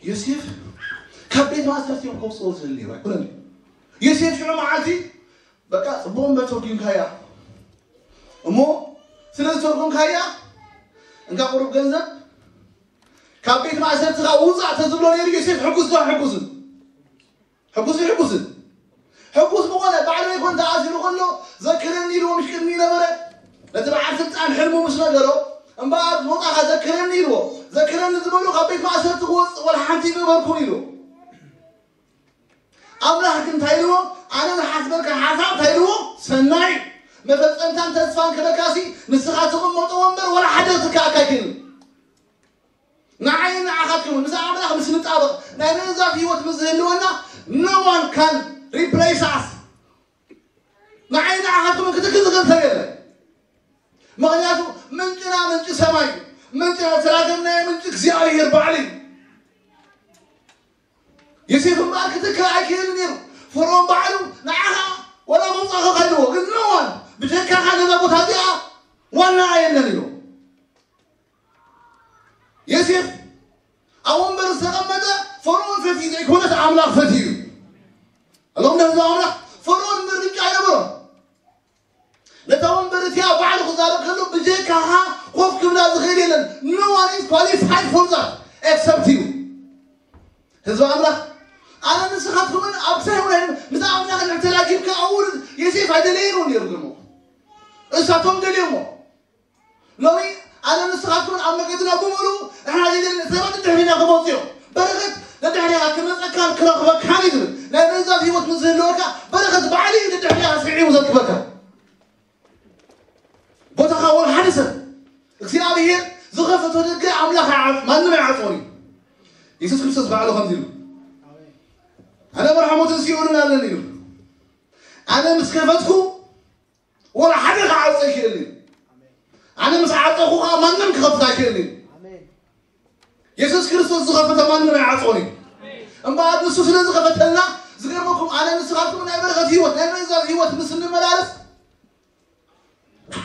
ዮሴፍ ካብ ቤት ማእሰርቲ እዮም ከውፅኦ ዝብል ነይሩ ኣይኮነን። ዮሴፍ ሽዑ መዓልቲ በቃ ፅቡቅ እምበር ተርጉምካያ እሞ ስለ ዝተርጉምካያ እንካ ቁሩብ ገንዘብ ካብ ቤት ማእሰርትኻ ውፃእ ተዝብሎ ነይሩ ዮሴፍ ሕጉስ ዶ ሕጉስን ሕጉስ ይሕጉስን ሕጉስ ዝኾነ ባዕሉ ይኮን ተኣሲሩ ከሎ ዘክረኒ ኢልዎ ምሽ ቅድሚ ነበረ ነቲ በዓል ስልጣን ሕልሙ ምስ ነገሮ እምበኣር ዝወፃኻ ዘክረኒ ኢልዎ ዘክረኒ ዝበሉ ካብ ቤት ማእሰርቲ ክወፅእ ወላ ሓንቲ ይገበርኩን ኢልዎ። ኣምላኽ ግን እንታይ ኢልዎ? ኣነ ዝሓስበልካ ሓሳብ እንታይ ኢልዎ? ሰናይ መፈፀምታን ተስፋን ክበካሲ ንስኻ ትቕመጦ ወንበር ወላ ሓደ ክትከኣካ ኣይክእልን። ንዓይ ንዓኻትኩም ምስ ኣምላኽ ምስ ንጣበቕ ናይ ምእዛዝ ህይወት ምስ ዝህልወና no one can replace us። ንዓይ ንዓኻትኩም ክትክል ዝኽእል ሰብ የለን። ምኽንያቱ ምንጭና ምንጭ ሰማይ እዩ። ምንጭና ዝተራከብናዮ ምንጭ እግዚኣብሔር ባዕሉ እዩ። ዮሴፍ እምበኣር ክትክል ኣይክእልን ነይሩ። ፈርዖን ባዕሉ ንዓኻ ወላ መውፃእኻ ከልዎ ግን no one ብጀካኻ ነዛ ቦታ እዚኣ ዋና የለን ኢሉ። ዮሴፍ ኣብ ወንበር ዝተቐመጠ ፈርዖን ፈትዩ ዘይኮነስ ኣምላኽ ፈትዩ እዩ። ኣሎም ነዚ ኣምላኽ ፈርዖን ምርጫ የብሮ። ነታ ወንበር እቲኣ ባዕሉ ክዛረብ ከሎ ብጀካኻ ኮፍ ክብላ ዝኽእል የለን። No one is qualified for that except you። ህዝቢ ኣምላኽ ኣነ ንስኻትኩምን ኣብ ክሳይ ውራይ ምስ ኣምላኽ እንድሕር ተላጊብካ ኣውርድ ዮሴፍ ኣይደለየን እውን ነይሩ ግርሞ እሳቶም ደልዮሞ ሎሚ ኣነ ንስኻትኩምን ኣብ መገድና ብምሉ ንሕና ዘይደልን ሰባት ንድሕሪና ክመፁ እዮም። በረኸት ንድሕሪኻ ክመፀካን ክረኽበካን እዩ ዝብል ናይ ምእዛዝ ህይወት ምስ ዝህልወካ በረኸት ባዕሉ እዩ ንድሕሪኻ ስዒቡ ዘርክበካ። ቦታኻ ወላ ሓደ ሰብ እግዚኣብሔር ዝኸፈቶ ደገ ኣምላኽ ኣይዓፅ ማንም ኣይዓፅኦን እዩ። የሱስ ክርስቶስ ባዕሉ ከምዚ ኢሉ ኣነ መርሓሞትን ሲኦልን ኣለን ኢሉ ኣነ ምስ ከፈትኩ ወላ ሓደ ክዓፅ ኣይክእል እዩ። ኣነ ምስ ዓፀኹ ከዓ ማንም ክኸፍት ኣይክእል እዩ። የሱስ ክርስቶስ ዝኸፈተ ማንም ኣይዓጽዎን እዩ። እምበኣር ንሱ ስለ ዝኸፈተልና፣ ዝገርመኩም ኣነ ንስኻትኩም ናይ በረኸት ህይወት፣ ናይ ምእዛዝ ህይወት ምስ እንመላለስ፣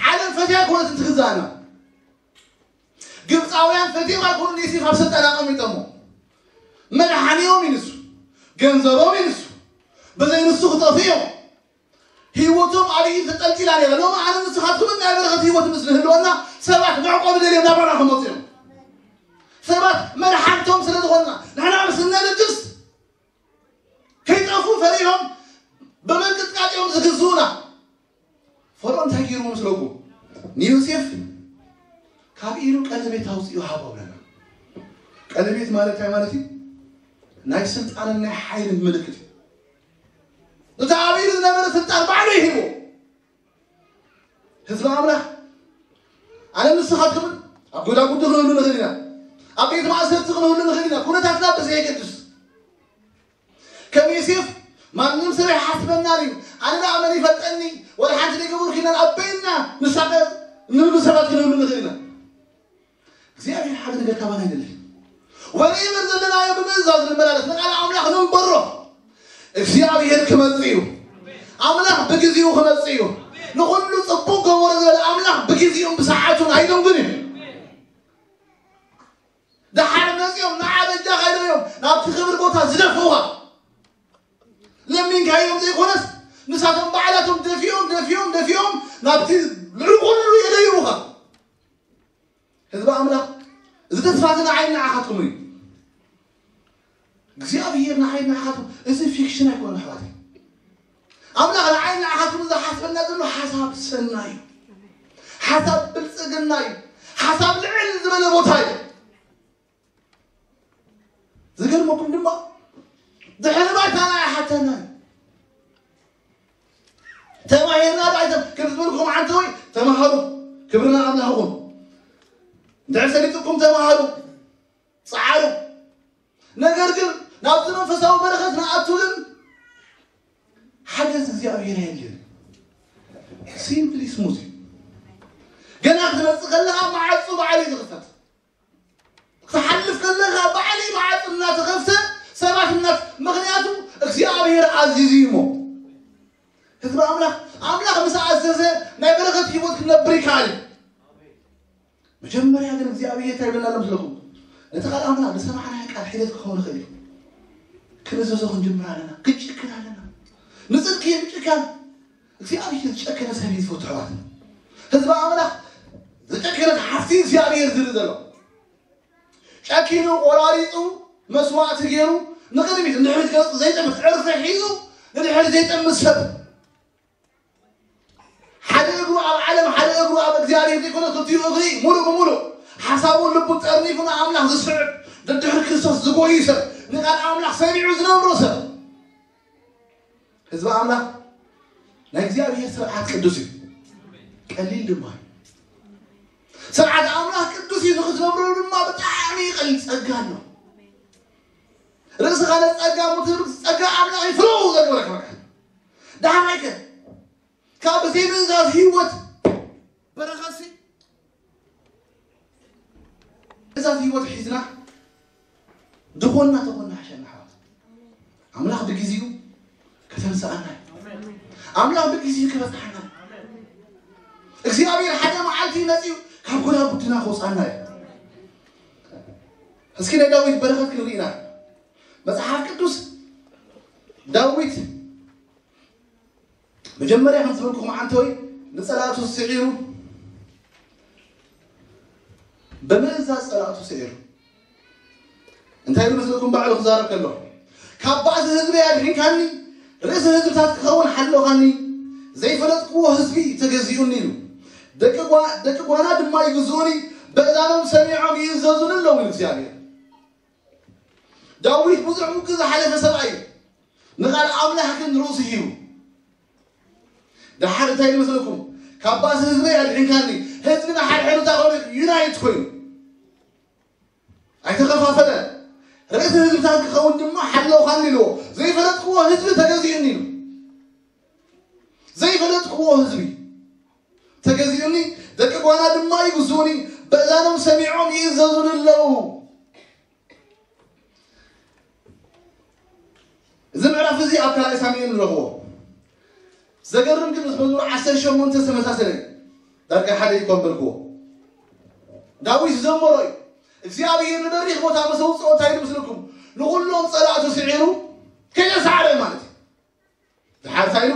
ዓለም ፈትያ ኣይኮነትን ትግዛእና። ግብፃውያን ፈትዮም ኣይኮኑን ንዮሴፍ ኣብ ስልጣን ኣቐሚጦሞ። መድሓኒኦም እዩ ንሱ፣ ገንዘቦም እዩ ንሱ። ብዘይ ንሱ ክጠፍኡ እዮም። ህይወቶም ኣብ ኢድ ተጠልጢላ ነይራ። ሎሚ ኣነ ንስኻትኩም ናይ በረኸት ህይወት ምስ ንህልወና ሰባት መዕቆቢ ደልዮም ናባና ክመፁ እዮም። ሰባት መድሓንቶም ስለ ዝኾንና ንሕና ምስ እነልግስ ከይጠፉ ፈሪሆም ብምንቅጥቃጥ እዮም ዝግዝኡና። ፈርዖን እንታይ ገይሩ መስለኩም? ንዮሴፍ ካብ ኢዱ ቀለቤት ኣውፂኡ ሃቦ ብለና። ቀለቤት ማለት እንታይ ማለት እዩ? ናይ ስልጣንን ናይ ሓይልን ምልክት እዩ። እቲ ኣብ ኢዱ ዝነበረ ስልጣን ባዕሉ ይሂቦ። ህዝቢ ኣምላኽ ኣነ ንስኻትኩምን ኣብ ጎዳጉዲ ክንህሉ ንኽእል ኢና። ኣብ ቤት ማእሰርቲ ክንህሉ ንኽእል ኢና። ኩነታትና ብዘየገድስ ከም ዮሴፍ ማንም ሰብ ኣይሓስበናን እዩ። ኣነ ደኣ መን ይፈልጠኒ? ወላ ሓንቲ ዘይገበርኩ ኢና ኣበይና ንሳቀ ንብሉ ሰባት ክንህሉ ንኽእል ኢና። እግዚኣብሔር ሓደ ነገር ካባና ይደሊ። ወንእመር ዘለናዮ ብምእዛዝ ንመላለስ፣ ንቃል ኣምላኽ ንንበሮ። እግዚኣብሔር ክመጽእ እዩ። ኣምላኽ ብግዜኡ ክመጽእ እዩ። ንኹሉ ጽቡቕ ገበሮ ዝበለ ኣምላኽ ብግዜኡን ብሰዓቱን ኣይደንጉን እዩ። ደሓር መጺኦም ንዓ በጃኻ ኢሎም ናብቲ ክብሪ ቦታ ዝደፍኡኻ። ለሚንካዮም ዘይኮነስ ንሳቶም ባዕላቶም ደፊኦም፣ ደፊኦም፣ ደፊኦም ናብቲ ልዑል ኩሉ የደይቡኻ። ህዝቢ ኣምላኽ፣ እዚ ተስፋ እዚ ንዓይ ንዓኻትኩም እዩ። እግዚኣብሔር ንዓይ ንዓኻትኩም፣ እዚ ፊክሽን ኣይኮነን ኣሕዋተይ። ኣምላኽ ንዓይ ንዓኻትኩም ዝሓስበና ዘሎ ሓሳብ ሰናይ እዩ። ሓሳብ ብልጽግና እዩ። ሓሳብ ልዕል ዝበለ ቦታ እዩ። ዝገርመኩም ድማ ድሕሪ ባይታና ኣይሓተናን። ተማሂርና ዶ ኣይተ-፣ ከም ዝበልኩም ዓንተወይ ተማሃሩ፣ ክብርና ኣምላኽ ይኹን። እንድሕር ሰሊጥኩም ተማሃሩ፣ ጸዓሩ። ነገር ግን ናብዚ መንፈሳዊ በረኸት ንኣቱ ግን ሓገዝ እግዚኣብሔር ኣየድልዮን። ሲምፕሊ ስሙዝ እዩ። ገና ክትመጽእ ከለኻ መዓጹ ባዕሉ እዩ ዝኽፈት። ክትሓልፍ ከለኻ ባዕሉ መዓጹ እናተኸፍተ ሰባት እናት-፣ ምኽንያቱ እግዚኣብሔር ኣዚዙ እዩ እሞ። ህዝቢ ኣምላኽ፣ ኣምላኽ ምስ ኣዘዘ ናይ በረኸት ህይወት ክነብር ይከኣል እዩ። መጀመርያ ግን እግዚኣብሔር እንታይ ይብለና ኣሎ መስለኩም? ነቲ ቃል ኣምላኽ ዝሰማዕናዮ ቃል ሒደት ክኸውን ይኽእል እዩ። ክንእዘዞ ክንጅምር ኣለና፣ ክንጭክን ኣለና። ንጽድቂ ምጭካን እግዚኣብሔር ዝጨከነ ሰብ እዩ ዝፈቱ ኣሕዋት። ህዝቢ ኣምላኽ ዝጨከነት ሓፍቲ እግዚኣብሔር ዝርኢ ዘሎ። ጨኪኑ ቆራሪጹ መስዋዕቲ ገይሩ ንቕድሚት ንድሕሪት ገጹ ዘይጠምት ዕርፊ ሒዙ ንድሕሪት ዘይጠምት ሰብ ሓደ እግሩ ኣብ ዓለም ሓደ እግሩ ኣብ እግዚኣብሔር ዘይኮነ ክልቲኡ እግሪ ሙሉእ ብሙሉእ ሓሳቡን ልቡን ጠርኒፉ ንኣምላኽ ዝስዕብ ደድሕሪ ክርስቶስ ዝጎዩ ሰብ ንቃል ኣምላኽ ሰሚዑ ዝነብሮ ሰብ ህዝቢ ኣምላኽ ናይ እግዚኣብሔር ስርዓት ቅዱስ እዩ። ቀሊል ድማ እዩ። ስርዓት ኣምላኽ ቅዱስ እዩ። ንክትነብሮ ድማ ብጣዕሚ ቀሊል ጸጋ ኣሎ። ርእስኻ ነጸጋ ሙትብርክ ጸጋ ኣምላኽ ይፍለው ዘግበረካ በቃ። ዳሕራይ ከ ካብ ዘይምእዛዝ ህይወት በረኸሲ እዛ ህይወት ሒዝና ድኾንና ተኾንና ሓሸና ኣሕዋት። ኣምላኽ ብግዜኡ ከተንስኣና እዩ። ኣምላኽ ብግዜኡ ከበጽሓና እዩ። እግዚኣብሔር ሓደ መዓልቲ መጺኡ ካብ ጎዳጉድና ከውፅኣና እዩ። እስኪ ናይ ዳዊት በረኸት ክንርኢ ኢና። መጽሓፍ ቅዱስ ዳዊት መጀመርያ ከም ዝበልኩኹም ዓንተወይ ንጸላእቱ ስዒሩ ብምእዛዝ ጸላእቱ ስዒሩ እንታይ ኢሉ መስለኩም ባዕሉ ክዛረብ ከሎ ካብ ባእሲ ህዝበይ ኣድሒንካኒ ርእሲ ህዝብታት ክኸውን ሓለኻኒ ዘይፈለጥክዎ ህዝቢ ተገዚኡኒ ኢሉ ደቂ ጓ- ደቂ ጓና ድማ ይግዝኡኒ በእዛኖም ሰሚዖም ይእዘዙኒ ኣለዉ ኢሉ እግዚኣብሔር ዳዊት ብዙሕ ውግእ ዝሓለፈ ሰብኣይ እዩ ንቓል ኣምላኽ ግን ርእሱ ሂቡ ደሓር እንታይ ይመስለኩም ካብ ባእሲ ህዝበይ ኣድሒንካኒ ህዝቢ ንሓድሕዱ እንታይ ኮይኑ ዩናይት ኮይኑ ኣይተኸፋፈለ ርእሲ ህዝብታት ክኸውን ድማ ሓለውኻኒ ኢልዎ ዘይፈለጥክዎ ህዝቢ ተገዚኡኒ ኢሉ ዘይፈለጥክዎ ህዝቢ ተገዚኡኒ ደቂ ጓና ድማ ይግዝኡኒ በእዛኖም ሰሚዖም ይእዘዙኒ ኣለዉ እዚ ምዕራፍ እዚ ኣብ ካልኣይ ሳሙኤል ንረኽቦ። ዘገርም ግን ምስ መዝሙር ዓሰርተ ሸሞንተ ዝተመሳሰለ እዩ። ዳርጋ ሓደ ይኮን በልክዎ። ዳዊት ዘመሮ እዩ። እግዚኣብሔር ንበሪኽ ቦታ ምስ ኣውፅኦ እንታይ ኢሉ ምስልኩም? ንኹሎም ጸላእቱ ስዒሩ ከይተሳዕረ ማለት እዩ። ድሓር እንታይ ኢሉ?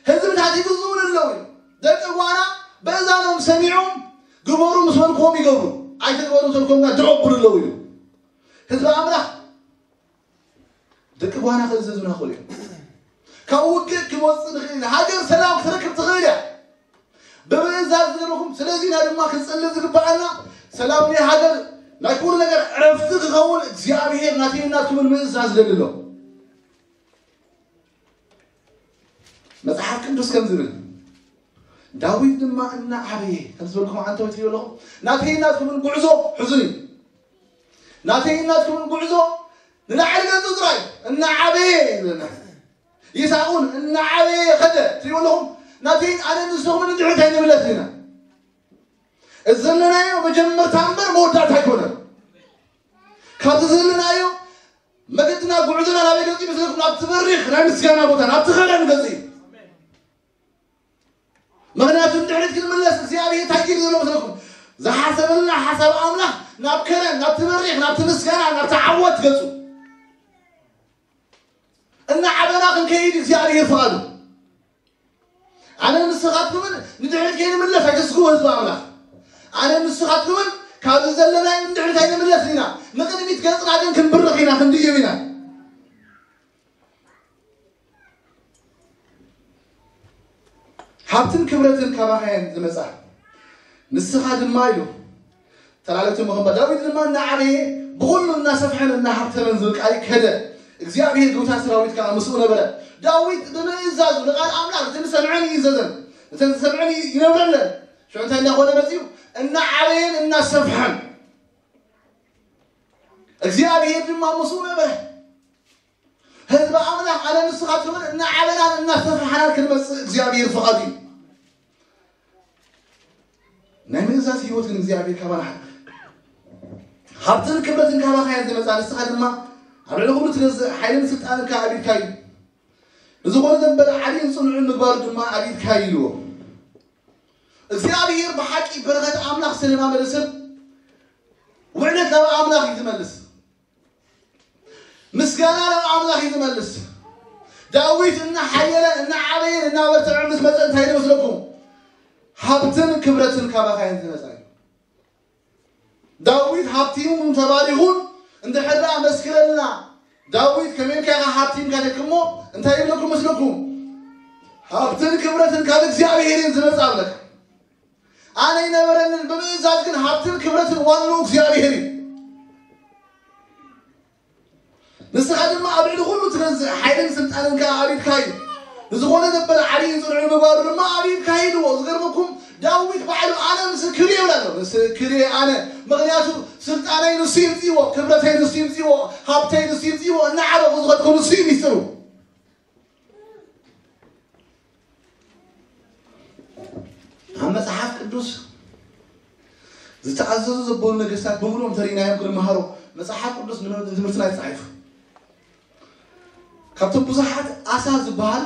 ህዝብታት ይግዝኡን ኣለዉ እዩ። ደቂ ጓና በእዛኖም ሰሚዖም ግበሩ ምስ በልክዎም ይገብሩ። ኣይትግበሩ ምስ በልክዎም ግና ደው ኣብሉ ኣለዉ እዩ። ህዝቢ ኣምላኽ ደቂ ጓና ክእዘዙና ክእሉ እዮም። ካብ ውግእ ክወፅእ ንኽእል ኢና። ሃገር ሰላም ክትረክብ ትኽእል እያ። ብምእዛዝ ዝገበርኩም። ስለዚ ኢና ድማ ክንፅሊ ዝግበኣና ሰላም ናይ ሃገር ናይ ኩሉ ነገር ዕረፍቲ ክኸውን እግዚኣብሔር ናተይን ናትኩምን ምእዛዝ ደሊ ኣሎ። መጽሓፍ ቅዱስ ከም ዝብል ዳዊት ድማ እናዓበየ ከም ዝበልኩም ኣንተው ትሪኦ ኣለኹም። ናተይን ናትኩምን ጉዕዞ ሕዙን እዩ። ናተይን ናትኩምን ጉዕዞ ንላዕሊ ገጹ ጥራይ እናዓበየ ይብለና። ይስሐቅ እውን እናዓበየ ኸደ ትሪኦ ኣለኹም። ናተይን ኣነ ንስኹምን ንድሕሪት ኣይንምለስ ኢና። እዚ ዘለናዮ መጀመርታ እምበር መወዳእታ ኣይኮነን። ካብዚ ዘለናዮ መገድና ጉዕዞና ናበይ ገጹ ይመስለኩም? ናብቲ በሪኽ ናይ ምስጋና ቦታ ናብቲ ኸረን ገጹ እዩ። ምኽንያቱ ንድሕሪት ክንምለስ እግዚኣብሔር እንታይ ገይሩ ዘሎ መስለኩም? ዝሓሰበልና ሓሳብ ኣምላኽ ናብ ከረን ናብቲ በሪኽ ናብቲ ምስጋና ናብቲ ዓወት ገጹ እናዓበና ክንከይድ እግዚኣብሔር ፍቓዱ። ኣነ ንስኻትኩምን ንድሕሪት ከይንምለስ ኣይተስግኡ ህዝቢ ኣምላኽ። ኣነ ንስኻትኩምን ካብዚ ዘለናዮ ንድሕሪት ኣይንምለስ ኢና። ንቕድሚት ገጽና ግን ክንብርኽ ኢና ክንድይብ ኢና። ሃብትን ክብረትን ካባኻ እየን ዝመጻ። ንስኻ ድማ ኢሉ ተላለቲ ምኽንባ ዳዊት ድማ እናዓበየ ብኹሉ እናሰፍሐን እናሃብተመን ዝብል ቃል ከደ። እግዚኣብሔር ጎይታ ሰራዊት ከዓ ምስኡ ነበረ። ዳዊት ብምእዛዙ ንቃል ኣምላኽ እተን ዝሰምዐን ይእዘዘን እተን ዝሰምዐን ይነብረለን። ሽዑ እንታይ እንዳኾነ መጺኡ? እናዓበየን እናሰፍሐን እግዚኣብሔር ድማ ምስኡ ነበረ። ህዝቢ ኣምላኽ ኣነ ንስኻትኩምን እናዓበናን እናሰፍሐናን ክንመጽእ እግዚኣብሔር ፍቓዱ እዩ። ናይ ምእዛዝ ህይወት ግን እግዚኣብሔር ካባና ሓ- ሃብትን ክብረትን ካባኻ እየን ዝመጻ። ንስኻ ድማ ኣብ ልዕሊ ኩሉ ትገዝእ ሓይልን ስልጣንን ከዓ ኣብ ኢድካ እዩ። ንዝኾነ ዘበለ ዓብይን ጽኑዕን ምግባሩ ድማ ኣብ ኢድካ እዩ ኢልዎ። እግዚኣብሔር ብሓቂ በረኸት ኣምላኽ ስለማመደ ሰብ ውዕለት ናብ ኣምላኽ እዩ ዝመልስ። ምስጋና ናብ ኣምላኽ እዩ ዝመልስ። ዳዊት እናሓየለ እናዓበየን እናበርተዐ ምስ መፀ እንታይ ይመስለኩም? ሃብትን ክብረትን ካባኻ እየን ዝመፃ እዩ። ዳዊት ሃብቲሙን ተባሪኹን እንድሕር ደኣ መስክረልና። ዳዊት ከመይ ኢልካ ኢኻ ሃብቲምካ ደክሞ እንታይ ይብለኩም መስለኩም? ሃብትን ክብረትን ካብ እግዚኣብሔር እየን ዝመፃ ብለካ። ኣነ ይነበረንን ብምእዛዝ ግን ሃብትን ክብረትን ዋንኡ እግዚኣብሔር እዩ። ንስኻ ድማ ኣብ ልዕሊ ኩሉ ትገዝእ ሓይልን ስልጣንን ከዓ ኣብ ኢድካ እዩ። ንዝኾነ ዘበለ ዓብይን ፅኑዕን ምግባሩ ድማ ኣብ ኢድካ እዩ ኢልዎ። ዝገርመኩም ዳዊት ባዕሉ ኣነ ምስክር እየ ይብል ኣሎ። ምስክር እየ ኣነ፣ ምኽንያቱ ስልጣነይ ንሱ ይምፅዎ፣ ክብረተይ ንሱ ይምፅዎ፣ ሃብተይ ንሱ ይምፅዎ፣ እናዓበኹ ዝኸድኩ ንሱ እዩ ሚስጥሩ። ኣብ መጽሓፍ ቅዱስ ዝተኣዘዙ ዘበሉ ነገስታት ብምሉኦም ተሪናዮም ክንመሃሮ መጽሓፍ ቅዱስ ንትምህርትና ይጻሒፉ። ካብቶም ብዙሓት ኣሳ ዝበሃል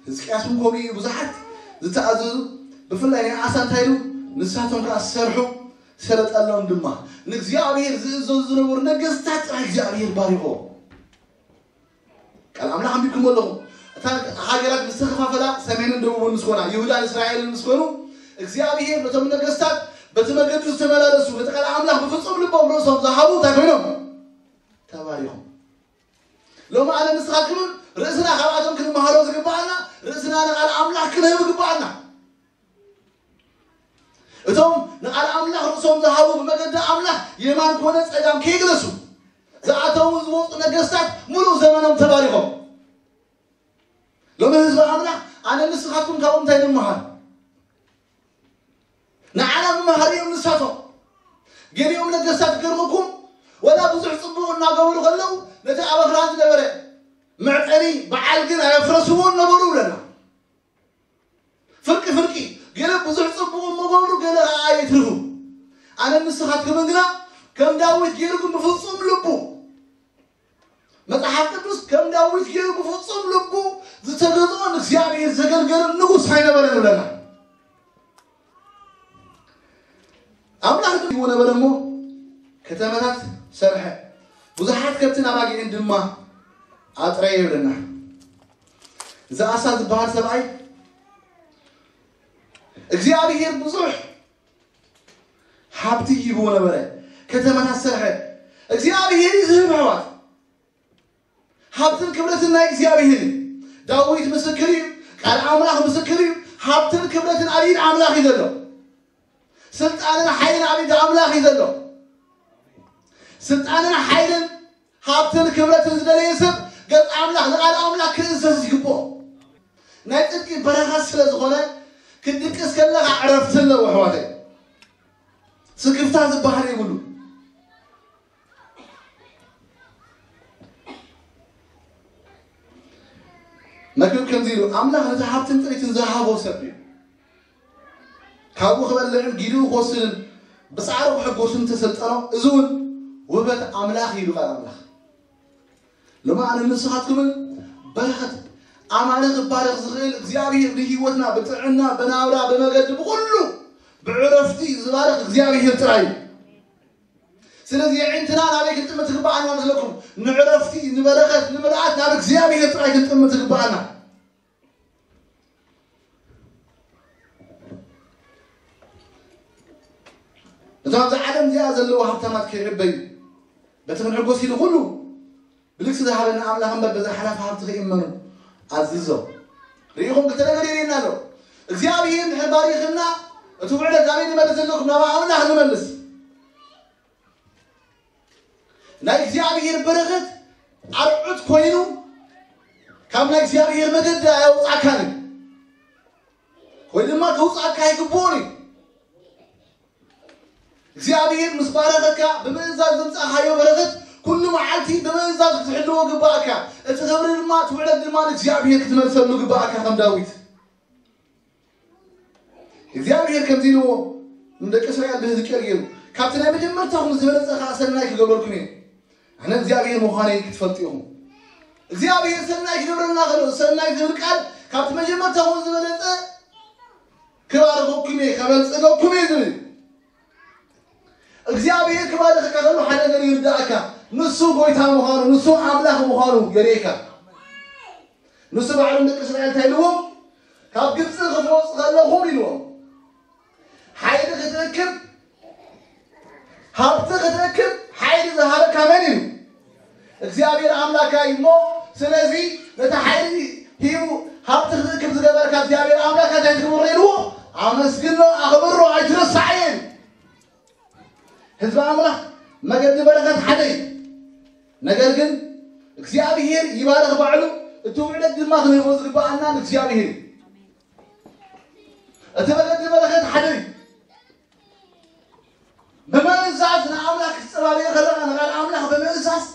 ህዝቅያስ እውን ከምኡ እዩ። ብዙሓት ዝተኣዘዙ ብፍላይ ናይ ኣሳ እንታይ ኢሉ ንሳቶም ከዓ ዝሰርሑ ሰለጠሎም ድማ ንእግዚኣብሔር ዝእዘዙ ዝነበሩ ነገስታት ጥራሕ እግዚኣብሔር ባሪኾ። ቃል ኣምላኽ ኣንቢብኩም ኣለኹም። እታ ሃገራት ምስ ተኸፋፈላ ሰሜንን ደቡብን ምስ ኮና ይሁዳን እስራኤልን ምስ ኮኑ እግዚኣብሔር ነቶም ነገስታት በቲ መገዱ ዝተመላለሱ ነቲ ቃል ኣምላኽ ብፍጹም ልቦም ርእሶም ዝሃቡ እንታይ ኮይኖም? ተባሪኹም። ሎሚ ኣነ ንስኻትኩምን ርእስና ካብኣቶም ክንመሃሮ ዝግባኣና ርእስና ንቃል ኣምላኽ ክንህብ ይግባኣና። እቶም ንቓል ኣምላኽ ርእሶም ዝሃቡ ብመገዲ ኣምላኽ የማን ኮነ ጸጋም ከይግለሱ ዝኣተዉ ዝወፁ ነገስታት ሙሉእ ዘመኖም ተባሪኾም። ሎሚ ህዝቢ ኣምላኽ ኣነ ንስኻትኩም ካብኦም እንታይ ንምሃር? ንዓና ምምሃር እዮም ንሳቶም። ገሊኦም ነገስታት ክገርመኩም ወላ ብዙሕ ፅቡቕ እናገበሩ ከለዉ ነቲ ኣብ ኣኽራን ዝነበረ መዕጠኒ በዓል ግን ኣየፍረስዎን ነበሩ ይብለና። ፍርቂ ፍርቂ ገለ ብዙሕ ጽቡቕ እሞ ገብሩ ገለ ኸኣ የትርፉ። ኣነ ንስኻትኩምን ግና ከም ዳዊት ጌርኩም ብፍጹም ልቡ መጽሓፍ ቅዱስ ከም ዳዊት ገይሩ ብፍጹም ልቡ ዝተገዝኦን እግዚኣብሔር ዘገልገለን ንጉስ ኣይነበረን ይብለና። ኣምላኽ ግን ይዎ ነበረ እሞ ከተማታት ሰርሐ፣ ብዙሓት ከብትን ኣባጊዕን ድማ ኣጥረየ ይብለና። እዚ ኣሳ ዝበሃል ሰብኣይ እግዚኣብሔር ብዙሕ ሃብቲ ይህብዎ ነበረ፣ ከተማታት ሰርሐ። እግዚኣብሔር እዩ ዝህብ ኣሕዋት። ሃብትን ክብረትን ናይ እግዚኣብሔር እዩ። ዳዊት ምስክር እዩ። ቃል ኣምላኽ ምስክር እዩ። ሃብትን ክብረትን ኣብ ኢድ ኣምላኽ እዩ ዘሎ። ስልጣንን ሓይልን ኣብ ኢድ ኣምላኽ እዩ ዘሎ። ስልጣንን ሓይልን ሃብትን ክብረትን ዝደለየ ሰብ ገጽ ኣምላኽ ንቓል ኣምላኽ ክእዘዝ ይግብኦ። ናይ ጽድቂ በረኸት ስለ ዝኾነ ክትድቅስ ከለኻ ዕረፍቲ ኣለዎ ኣሕዋተይ። ስክፍታ ዝበሃል የብሉ። መክብብ ከምዚ ኢሉ ኣምላኽ ነቲ ሃብትን ጥሪትን ዝሃቦ ሰብ እዩ። ካብኡ ክበልዕን ጊድኡ ክወስድን ብጻዕሩ ክሕጎስን ተሰልጠኖ። እዚ እውን ውህበት ኣምላኽ እዩ ኢሉ ቃል ኣምላኽ። ሎሚ ኣነ ንስኻትኩምን በረኸት ኣማነ ክባረኽ ዝኽእል እግዚኣብሔር ንህይወትና ብጥዕና ብናብራ ብመገዲ ብኩሉ ብዕረፍቲ ዝባረኽ እግዚኣብሔር ጥራይ እዩ። ስለዚ የዒንትና ናበይ ክንጥምት ትግባኣና መስለኩም? ንዕረፍቲ ንበረኸት ንምልኣት ናብ እግዚኣብሔር ጥራይ ክንጥምት ትግባኣና። እቶም ኣብዚ ዓለም እዚኣ ዘለዉ ሃብታማት ከይዕበዩ በቲ ክንዕጎስ ኢሉ ኩሉ ብልግሲ ዝሃበና ኣምላኽ እምበር በዛ ሓላፊ ሃብቲ ከይእመኑ ኣዝዞ። ርኢኹም ክልተ ነገር የርእየና ኣሎ። እግዚኣብሔር እንድሕር ባሪኽና እቲ ውዕለት ናበይ ንመልስ ዘለኩም? ናብ ኣምላኽ ንመልስ። ናይ እግዚኣብሔር በረኸት ኣርዑት ኮይኑ ካብ ናይ እግዚኣብሔር መገዲ ኣያውፃእካን እዩ። ወይ ድማ ከውፃእካ ኣይግብኦን እዩ። እግዚኣብሔር ምስ ባረኸካ ብምእዛዝ ዘምፃእካዮ በረኸት ኩሉ መዓልቲ ብምእዛዝ ክትሕልዎ ግባእካ። እቲ ክብሪ ድማ እቲ ውዕለት ድማ ንእግዚኣብሔር ክትመልሰሉ ግባእካ ከም ዳዊት። እግዚኣብሔር ከምዚ ኢልዎ ንደቂ እስራኤል ብህዝቅኤል ገይሩ ካብቲ ናይ መጀመርታኹም ዝበለፀ ከዓ ሰናይ ክገብረልኩም እየ። ኣነ እግዚኣብሔር ምዃነይ ክትፈልጡ ኢኹም። እግዚኣብሔር ሰናይ ክገብረልና ከሎ ሰናይ ዝብል ቃል ካብቲ መጀመርታኹም ዝበለፀ ክባርኸኩም እየ ከበልፀገኩም እየ ዝብል። እግዚኣብሔር ክባርኸካ ከሎ ሓደ ነገር ይርዳእካ። ንሱ ጎይታ ምዃኑ ንሱ ኣምላኽ ምዃኑ የርእየካ። ንሱ ባዕሉ ንደቂ እስራኤል እንታይ ኢልዎም? ካብ ግብፂ ክትወፁ ከለኹም ኢልዎም ሓይሊ ክትእክብ ሃብቲ ክትእክብ ሓይሊ ዝሃበካ መን እዩ? እግዚኣብሔር ኣምላካ እዩ እሞ ስለዚ ነቲ ሓይሊ ሂቡ ሃብቲ ክትእክብ ዝገበርካ እግዚኣብሔር ኣምላካ እንታይ ትግብሮ ኢልዎ? ኣመስግኖ ኣኽብሮ ኣይትረሳዓየን። ህዝቢ ኣምላኽ መገዲ በረኸት ሓደ እዩ። ነገር ግን እግዚኣብሔር ይባረኽ ባዕሉ። እቲ ውዕለት ድማ ክንህቦ ዝግባኣና ንእግዚኣብሔር እዩ። እቲ መገዲ በረኸት ሓደ እዩ። ብምእዛዝ ንኣምላኽ ክትጸባበየ ከለኻ ንቓል ኣምላኽ ብምእዛዝ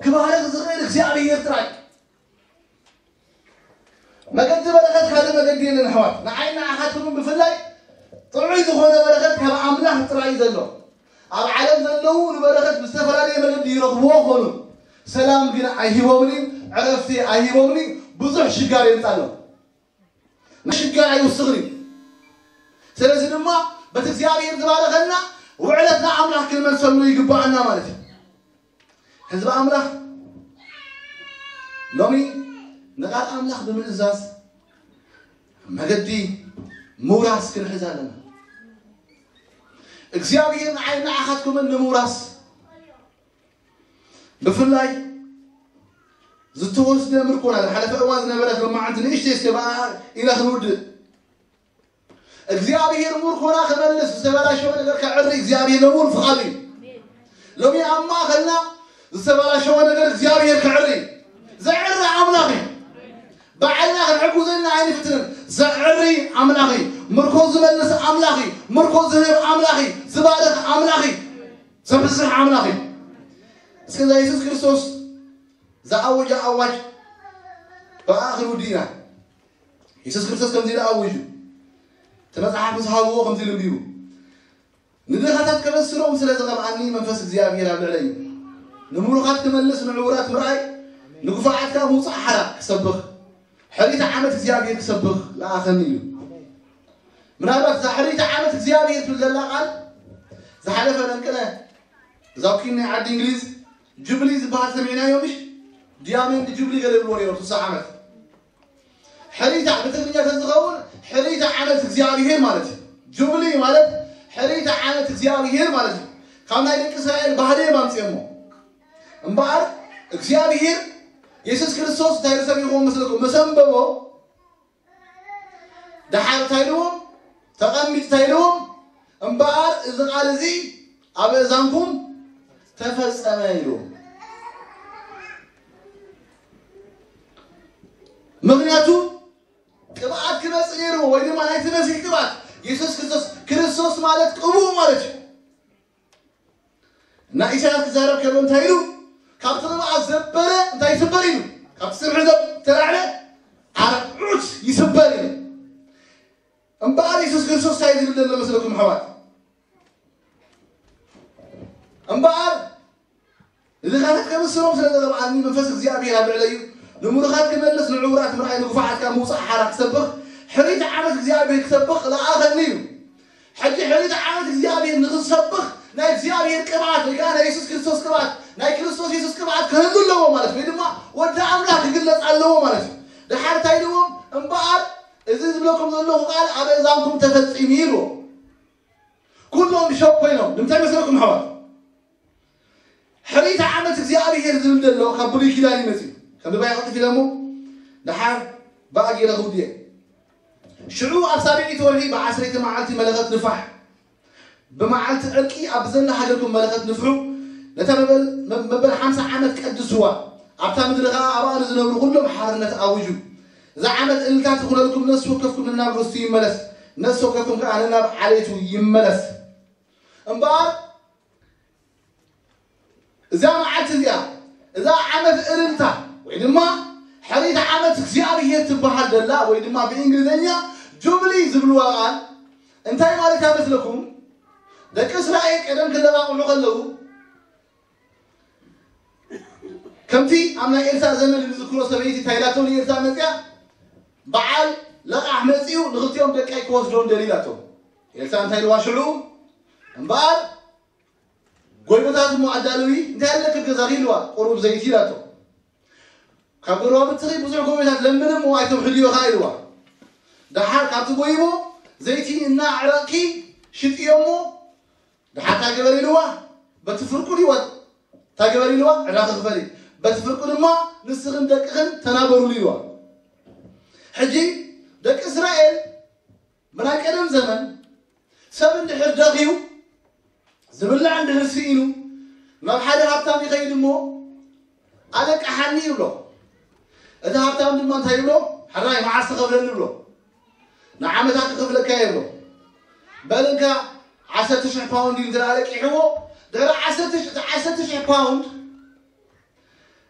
ክባረኽ ዝኽእል እግዚኣብሔር ጥራይ። መገዲ በረኸት ሓደ መገዲ የለን ኣሕዋት። ንዓይ ንዓኻትኩም ብፍላይ ጥዑይ ዝኾነ በረኸት ካብ ኣምላኽ ጥራይ እዩ ዘሎ። ኣብ ዓለም ዘለዉ ንበረኸት ብዝተፈላለየ መገዲ ይረኽብዎ ኾኑ ሰላም ግን ኣይሂቦምን እዩ። ዕረፍቲ ኣይሂቦምን እዩ። ብዙሕ ሽጋር የምፃሎም። ንሽጋር ኣይውስኽን እዩ። ስለዚ ድማ በቲ እግዚኣብሔር ዝባረኸና ውዕለትና ኣምላኽ ክንመልሰሉ ይግባኣና ማለት እዩ። ህዝቢ ኣምላኽ ሎሚ ንቓል ኣምላኽ ብምእዛዝ መገዲ ምውራስ ክንሕዝ ኣለና። እግዚኣብሔር ንዓይ ንዓኻትኩምን ንምውራስ ብፍላይ ዝተወስደ ምርኮና ዝሓለፈ እዋን ዝነበረት መማዕንቲ ንእሽተይ እስከ ብኣ ኢላ ክንውድእ እግዚኣብሔር ምርኮና ክመልስ ዝተበላሸወ ነገር ከዕሪ እግዚኣብሔር ለውን ፍቓዱ እዩ። ሎሚ ኣብ ማእኸልና ዝተበላሸወ ነገር እግዚኣብሔር ከዕሪ ዘዕሪ ኣምላኽ እዩ። ባዕልና ክንሕጉዘና ኣይንፍትንን። ዘዕሪ ኣምላኽ እዩ። ምርኮ ዝመልስ ኣምላኽ እዩ። ምርኮ ዝህብ ኣምላኽ እዩ። ዝባርኽ ኣምላኽ እዩ። ዘብዝሕ ኣምላኽ እዩ። እስከ እዛ የሱስ ክርስቶስ ዝኣወጃ ኣዋጅ ብኣ ክንውዲ ኢና። የሱስ ክርስቶስ ከምዚ ኢሉ ኣውጁ። እቲ መጽሓፍ ምስ ሃብዎ ከምዚ ኢሉ እንቢቡ። ንድኻታት ከበስሮም ስለ ዝቐብኣኒ መንፈስ እግዚኣብሔር ኣብ ልዕለይ እዩ። ንምሩኻት ክመልስ ንዕውራት ምርኣይ ንግፉዓትካ ምውፃእ ሓራ ክሰብኽ፣ ሕሪታ ዓመት እግዚኣብሔር ክሰብኽ ለኣኸኒ እዩ። ምናልባት እዛ ሕሪታ ዓመት እግዚኣብሔር ትብል ዘላ ቃል ዝሓለፈ ለንቅነ እዛ ኩን ናይ ዓዲ እንግሊዝ ጁብሊ ዝበሃል ሰሚዕናዮ ምሽ? ዲያመንድ ጁብሊ ገለ ይብልዎ ነይሮም ስሳ ዓመት። ሕሪታ ብትግርኛ ተዝኸውን ሕሪታ ዓመት እግዚኣብሔር ማለት እዩ። ጁብሊ ማለት ሕሪታ ዓመት እግዚኣብሔር ማለት እዩ። ካብ ናይ ደቂ እስራኤል ባህሊ እዮም ኣምፅኦሞ። እምበኣር እግዚኣብሔር የሱስ ክርስቶስ እንታይ ርሰብ ይኸውን መስለኩም? መሰንበቦ ደሓር እንታይ ኢልዎም? ተቐሚጥ እንታይ ኢልዎም? እምበኣር እዚ ቃል እዚ ኣብ እዛንኩም ተፈጸመ ኢልዎም። ምኽንያቱ ቅብኣት ክመጽእ ነይርዎ ወይ ድማ ናይቲ መሲሕ ቅብኣት የሱስ ክርስቶስ። ክርስቶስ ማለት ቅቡእ ማለት እዩ። እና ኢሳያስ ክዛረብ ከሎ እንታይ ኢሉ? ካብቲ ቅብኣት ዘበለ እንታይ ይስበር ኢሉ? ካብቲ ስብሒ ዘተላዕለ ኣርዑት ይስበር ኢሉ። እምበኣር የሱስ ክርስቶስ እንታይ ዝብል ዘሎ መስለኩም ኣሕዋት? እምበኣር ንድኻታት ከምስሎም ስለ ዘቐብኣኒ መንፈስ እግዚኣብሔር ኣብ ልዕለይ እዩ። ንምሩኻት ክመልስ፣ ንዕውራት ምርኣይ፣ ንግፉዓት ካብ ምውፃእ ሓራ ክሰብኽ፣ ሕሪት ዓመት እግዚኣብሔር ክሰብኽ ለኣኸኒ እዩ። ሕጂ ሕሪት ዓመት እግዚኣብሔር ንኽሰብኽ ናይ እግዚኣብሔር ቅብኣት ወይ ከዓ ናይ የሱስ ክርስቶስ ቅብኣት፣ ናይ ክርስቶስ የሱስ ቅብኣት ክህሉ ኣለዎ ማለት ወይ ድማ ወዲ ኣምላኽ ክግለፅ ኣለዎ ማለት እዩ። ደሓር እንታይ ኢልዎም? እምበኣር እዚ ዝብለኩም ዘለኹ ቃል ኣብ እዛንኩም ተፈፂሙ ኢልዎም። ኩሎም ሸው ኮይኖም ንምንታይ መስለኩም ኣሕዋት? ሕሪታ ዓመት እግዚኣብሔር ዝብል ዘሎ ካብ ብሉይ ኪዳን እዩ መፅዩ። ከም ድባይ ቅልጥፍ ኢለ እሞ ደሓር ብኣጌረ ክውድየ። ሽዑ ኣብ ሳብዒቲ ወርሒ ብዓሰርይቲ መዓልቲ መለኸት ንፋሕ። ብመዓልቲ ዕርቂ ኣብ ዘላ ሃገርኩም መለኸት ንፍሑ። ነታ መበል መበል ሓምሳ ዓመት ቀድስዋ። ኣብታ ምድሪ ኸዓ ኣብኣ ንዝነብሩ ኩሎም ሓርነት ኣውጁ። እዛ ዓመት እልልታ ትኹነልኩም፣ ነፍሲ ወከፍኩም ንናብ ርስቱ ይመለስ፣ ነፍሲ ወከፍኩም ከዓ ንናብ ዓሌቱ ይመለስ። እምበኣር እዛ መዓልቲ እዚኣ፣ እዛ ዓመት እልልታ ወይ ድማ ሕሪት ዓመት እግዚኣብሔር ትበሃል ዘላ ወይ ድማ ብእንግሊዝኛ ጁብሊ ዝብልዋ ቃል እንታይ ማለት እያ መስለኩም? ደቂ እስራኤል ቀደም ክለቃቕሑ ከለዉ ከምቲ ኣብ ናይ ኤልሳ ዘመን እንዝክሮ ሰበይቲ እንታይ ኢላቶ ንኤልሳ መፅያ በዓል ለቃሕ መፅዩ ንክልቲኦም ደቀይ ክወስዶም ደልዩ ኢላቶ። ኤልሳ እንታይ ኢልዋ ሽዑ? እምበኣር ጎይቦታት እሞ ኣዳልዊ እንታይ ኣለክብ ገዛኺ ኢልዋ። ቁሩብ ዘይቲ ኢላቶ። ካብ ጎረባብትኺ ብዙሕ ጎይቦታት ለምኒ እሞ ኣይተውሕድዮ ኸዓ ኢልዋ። ደሓር ካብቲ ጎይቦ ዘይቲ እናዕረቕኪ ሽጥዮ እሞ ደሓር እንታይ ገበሪ ኢልዋ? በቲ ፍርቁ ዲወት እንታይ ገበሪ ኢልዋ? ዕዳ ክኽፈል እዩ። በቲ ፍርቁ ድማ ንስኽን ደቅኽን ተናበሩሉ ኢልዋ። ሕጂ ደቂ እስራኤል ብናይ ቀደም ዘመን ሰብ እንድሕር ደኺዩ ዝብላዕ እንድሕር ስኢኑ ናብ ሓደ ሃብታም ይኸይድ እሞ ኣለቃሓኒ ይብሎ። እቲ ሃብታም ድማ እንታይ ይብሎ? ሕራይ መዓስ ትኸፍለኒ ይብሎ። ንዓመታ ክኸፍለካ ይብሎ። በል እንካ ዓሰርተ ሽሕ ፓውንድ እዩ እንተ ኣለቂሕዎ ድሕሪ ዓሰርተ ሽሕ እቲ ዓሰርተ ሽሕ ፓውንድ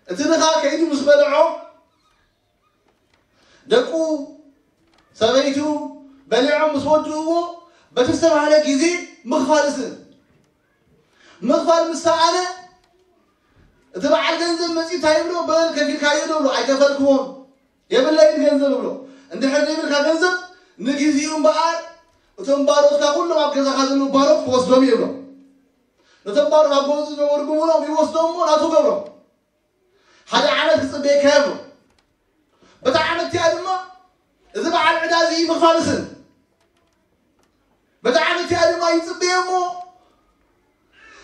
እቲ ድኻ ከይዱ ምስ በልዖ ደቁ ሰበይቱ በሊዖም ምስ ወድእዎ በቲ ዝተባህለ ግዜ ምኽፋል ስእን ምኽፋል ምስ ሰኣነ እቲ በዓል ገንዘብ መፂኡ እንታይ ይብሎ? በል ከፊልካዮ ዶ ብሎ ኣይከፈልክዎን የብለይን ገንዘብ ብሎ እንድሕር ዘይብልካ ገንዘብ ንግዜኡ እምበኣር እቶም ባሮትካ ኩሎም ኣብ ገዛኻ ዘለዉ ባሮት ክወስዶም ይብሎ። ነቶም ባሮት ኣብ ጎንፂ ዝነበሩ ግሙኖም ይወስዶም እሞ ናቱ ገብሮም ሓደ ዓመት ክፅበየካ የብሎ። በታ ዓመት እቲኣ ድማ እዚ በዓል ዕዳ እዚ ምኽፋል ስን በታ ዓመት እቲኣ ድማ ይፅበየ እሞ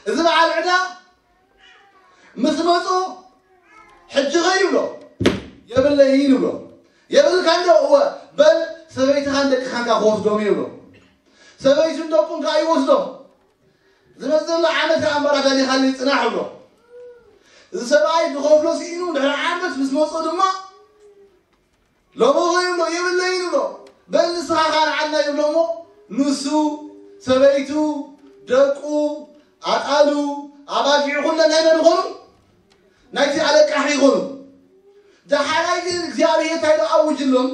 እዚ በዓል ዕዳ ምስ መፁ ሕጂ ኸ ይብሎ የብለይን ይብሎ። የብልካ እንዶ እወ በል ሰበይትኻን ደቅኻን ከዓ ክወስዶም ይብሎ። ሰበይቱን ደቁን ከዓ ይወስዶም። ዝመፅእ ዘሎ ዓመት ከዓ እምበር ኣዳሊኻለይ ፅናሕ ይብሎ። እዚ ሰብኣይ ዝኸፍሎ ስኢኑ ድሕሪ ዓመት ምስ መፁ ድማ ሎሚ ኸ ይብሎ የብለይን ይብሎ። በል ንስኻ ከዓ ንዓድና ይብሎ እሞ ንሱ ሰበይቱ ደቁ ኣጣሉ ኣባጊዑ ኩለን ናይ መን ይኾኑ? ናይቲ ኣለቃሒ ይኾኑ። ደሓራይ ግን እግዚኣብሔር እንታይ ኢሉ ኣውጅሎም?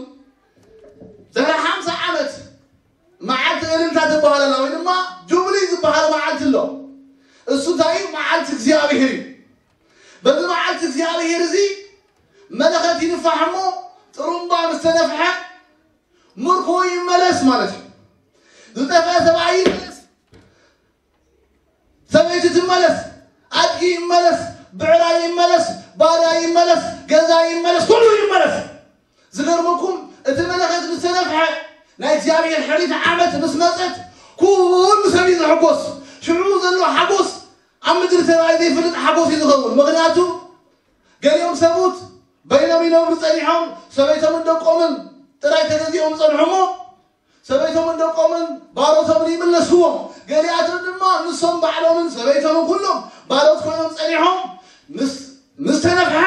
ድሕሪ ሓምሳ ዓመት መዓልቲ እልልታ ትበሃል ኣላ ወይ ድማ ጁብሊ ዝበሃል መዓልቲ ኣሎ። እሱ እንታይ እዩ? መዓልቲ እግዚኣብሔር እዩ። በዚ መዓልቲ እግዚኣብሔር እዚ መለኸት ይንፋሕ እሞ ጥሩምባ ምስ ተነፍሐ ምርኮ ይመለስ ማለት እዩ። ዝጠፍአ ሰብኣይ ይመለስ፣ ሰበይቲ ትመለስ፣ ኣድጊ ይመለስ፣ ብዕራይ ይመለስ፣ ባርያ ይመለስ፣ ገዛ ይመለስ፣ ኩሉ ይመለስ። ዝገርመኩም እቲ መለኸት ምስ ተነፍሐ ናይ እግዚኣብሔር ሕሪት ዓመት ምስ መጸት ኩሉ ሰብ እዩ ዝሕጎስ። ሽዑ ዘሎ ሓጎስ ኣብ ምድሪ ተራእዩ ዘይፈልጥ ሓጎስ እዩ ዝኸውን። ምኽንያቱ ገሊኦም ሰብኡት በይኖም ይነብሩ ጸኒሖም ሰበይቶምን ደቆምን ጥራይ ተገዚኦም ጸንሑ እሞ ሰበይቶምን ደቆምን ባሮቶምን ይምለስዎም። ገሊኣቶም ድማ ንሶም ባዕሎምን ሰበይቶምን ኩሎም ባሮት ኮይኖም ጸኒሖም ምስ ምስ ተነፍሐ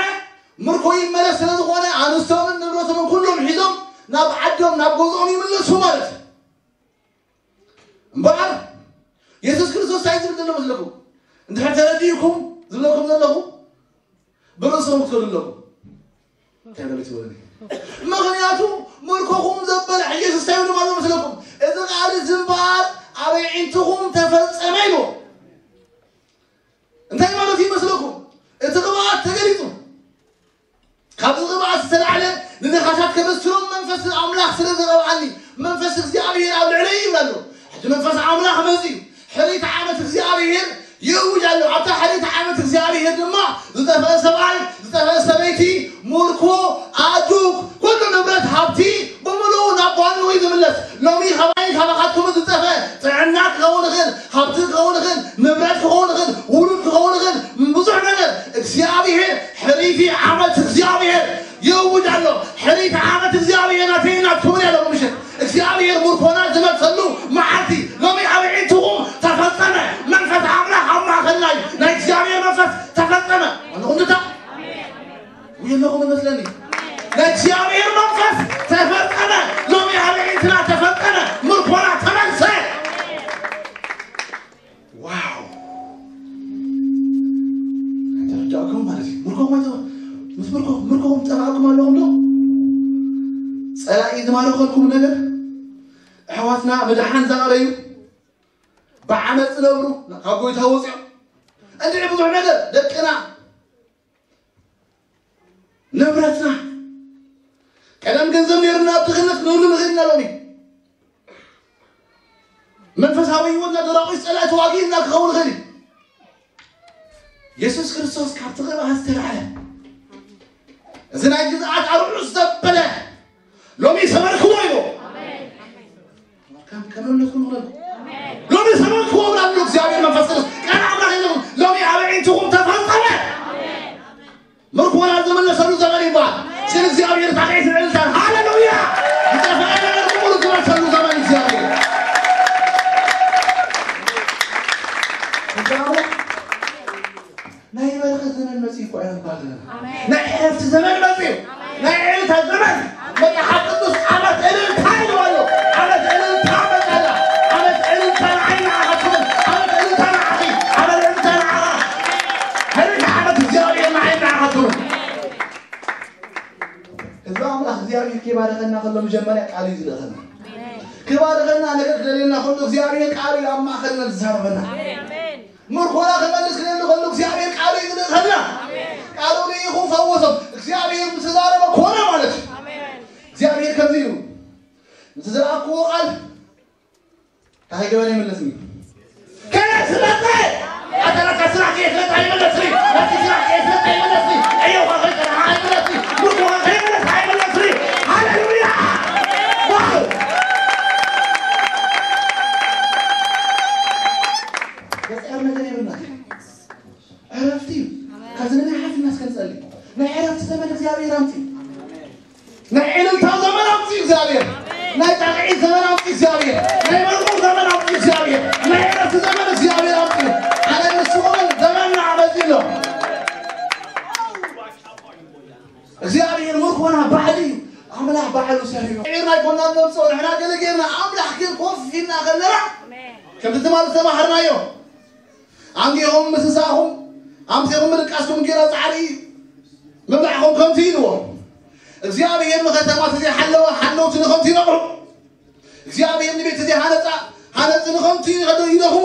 ምርኮ ይመለስ ስለ ዝኾነ ኣንስቶምን ንብረቶምን ኩሎም ሒዞም ናብ ዓዶም ናብ ገዝኦም ይምለሱ ማለት እዩ። እምበኣር የሱስ ክርስቶስ እንታይ ዝብል ዘሎ መስለኩም? እንድሕር ተረዲእኩም ዝብለኩም ዘለኹ ብርእስኹም ክትከዱ ኣለኹም። እንታይ በለ ትበሉኒ? ምኽንያቱ ምርኮኹም ዘበለ ኢየሱስ እንታይ ይብሉ ማለት መስለኩም? እዚ ቃል እዚ እምበኣር ኣብ ኣዒንትኹም ተፈጸመ ኢሉ። እንታይ ማለት ይመስለኩም? እቲ ቅብኣት ተገሊጹ። ካብዚ ቅብኣት ዝተላዕለ ንነኻሳት ከበስሮም መንፈስ ኣምላኽ ስለ ዝቐብኣኒ መንፈስ እግዚኣብሔር ኣብ ልዕለይ ይብል ኣሎ። ሕጂ መንፈስ ኣምላኽ መጺኡ ሕሪት ዓመት እግዚኣብሔር ይእውጅ ኣሎ። ኣብታ ሕሪት ዓመት እግዚኣብሔር ድማ ዝጠፍአ ሰብኣይ፣ ዝጠፍአ ሰበይቲ፣ ምርኮ፣ ኣእዱግ፣ ኩሉ ንብረት ሃብቲ ብምሉኡ ናብ ጓኑ እዩ ዝምለስ። ሎሚ ካባይን ካባኻትኩምን ዝጠፍአ ጥዕና ክኸውን ይኽእል፣ ሃብቲ ክኸውን ይኽእል፣ ንብረት ክኸውን ይኽእል፣ ውሉድ ክኸውን ይኽእል፣ ብዙሕ ነገር እግዚኣብሔር ሕሪቲ ዓመት እግዚኣብሔር ይእውጅ ኣሎ። ሕሪቲ ዓመት እግዚኣብሔር ናተይን ናትኩምን እያ ሎሚ ምሽት። እግዚኣብሔር ምርኮና ዝመልሰሉ መዓልቲ ሎሚ ኣብ ኣዒንትኹም ተፈጸመ። መንፈስ ኣምላኽ ኣብ ማእኸልና እዩ። ናይ እግዚኣብሔር መንፈስ ተፈጸመ። ኣለኹም ድታ? የለኹም ይመስለኒ። ናይ እግዚኣብሔር መንፈስ ተፈጸመ። ሎሚ ኣብ ኣዒንትና ተፈጸመ። ምርኮና ተመልሰ። ዋው! ተረዳእኩም ማለት እዩ። ምርኮ ማለት ምስ ምርኮ ምርኮኹም ጠፋእኩም ኣለኹም ዶ? ጸላኢ ዝማረኸልኩም ነገር ኣሕዋትና ምድሓን ዝኣረዩ ብዓመፅ ዝነብሩ ካብ ጎይታ ወፂኦም እንድዒ ብዙሕ ነገር ደቅና ንብረትና ቀደም ገንዘብ ነይርና ኣብ ድኽነት ክነብሩ ንኽእል ኢና ሎሚ መንፈሳዊ ህይወትና ደራቑ ጸላኢ ተዋጊእና ክኸውን ይኽእል እዩ። የሱስ ክርስቶስ ካብቲ ቅብኣት ዝተላዕለ እዚ ናይ ግዝኣት ኣርዑ ዘበለ ሎሚ ሰበርክዎ ኢሉ ከም ከም እምነትኩም ይኹነልኩም ሎሚ ሰበርክዎ ብላ ብሎ እግዚኣብሔር መንፈስ ቅዱስ ቃል ኣምላኽ ኢልኩም ሎሚ ኣብ ኣዒንትኹም ተፈጸመ ምርኮና ዝመለሰሉ ዘመን ይባል ስለ እግዚኣብሔር ታሪክ ዝዕልታን ሃሌሉያ ዝጠፈአ ነገር ሙሉ ዝመለሰሉ ዘመን እግዚኣብሔር ናይ በረኸት ዘመን መጽእ እኮ ኢና ንባል ዘለና ናይ ዕረፍቲ ዘመን መጽእ ናይ ዕልታ ዘመን መጽሓፍ ቅዱስ ዓመት እልልታ ኢልዋ ኣሎ ዓመት እልልታ መጸላ ዓመት እልልታ ንዓይ ንዓኻ ትብል ዓመት እልልታ ንዓኺ ዓመት እልልታ ንዓኻ ሕልልታ ዓመት እግዚኣብሔር ንዓይ ንዓኻ ትብል ህዝቢ ኣምላኽ እግዚኣብሔር ክባረኸና ከሎ መጀመርያ ቃል እዩ ዝልእኸና ክባረኸና ነገር ክደልየና ከሎ እግዚኣብሔር ቃል እዩ ኣብ ማእኸልና ዝዛረበና ምርኮና ክመልስ ክደሊ ከሎ እግዚኣብሔር ቃሉ ይግልእ ከላ ቃሉ ልኢኹ ፈወሶም እግዚኣብሔር ምስ ተዛረበ ኮነ ማለት እዩ እግዚኣብሔር ከምዚ እዩ ዝተዘራእክዎ ቃል እንታይ ገበን ይመለስኒ ከየስለጠ ኣተረካ ስራሕ ከየስለጠ ኣይመለስኒ ናቲ ስራሕ ከየስለጠ ኣይመለስኒ ዕዮኻ ከይተረሓ ኣይመለስኒ ምርኮኻ ከይመለስ ኣይመለስኒ ሃሌሉያ ዋው ገፀር ነገር የብልና ዕረፍቲ እዩ። ካብዚ ናይ ሓፊና እስከ ንጸሊ። ናይ ዕረፍቲ ዘመን እግዚኣብሔር ኣምጺ። ናይ ዕልልታ ዘመን ኣምጺ እግዚኣብሔር። ናይ ጣቕዒት ዘመን ኣምጺ እግዚኣብሔር። ናይ መዝሙር ዘመን ኣምጺ እግዚኣብሔር። ናይ ዕረፍቲ ዘመን እግዚኣብሔር ኣምጺ። ኣነ ንስኹምን ዘመንና ኣመጺ ኣሎ። እግዚኣብሔር ምርኮና ባዕሉ እዩ። ኣምላኽ ባዕሉ ሰሪሑ። ዒርና ኣይኮና ነምጽኦ ንሕና ገለ ጌርና ኣምላኽ ግን ኮፍ ኢልና ከለና ከምቲ ትማል ዝተማሃርናዮ ኣንጊኹም ምስሳኹም ኣምሲኹም ምድቃስኩም ጌራ ጻዕሪ ምብላዕኹም ከምቲ ኢልዎ እግዚኣብሔር ንኸተማ ዘይሓለወ ሓለውቲ ንኸምቲ ይነቕሑ እግዚኣብሔር ንቤት ዘይሃነፃ ሃነፂ ንኸምቲ ይኸዱ ይደኽሙ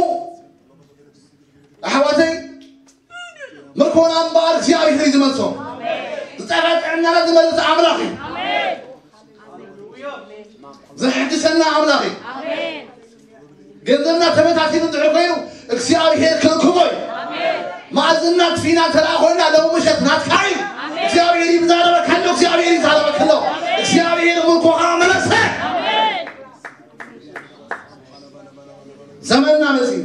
ኣሕዋተይ ምርኮና እምበኣር እግዚኣብሔር እዩ ዝመልሶ ዝጠፈጠ ጥዕናና ዝመልስ ኣምላኽ እዩ። ዘሕድሰና ኣምላኽ እዩ። ገንዘብና ተበታቲኑ እንድሕር ኮይኑ እግዚኣብሔር ክእክቦ እዩ። መኣዝና ትፊና እንተ ደኣ ኮይና ሎም ምሸት ናትካ እዩ። እግዚኣብሔር ይዛረበካ ኣሎ። እግዚኣብሔር ይዛረበካ ኣሎ። እግዚኣብሔር ምርኮኻ መለሰ። ዘመንና መጺኡ።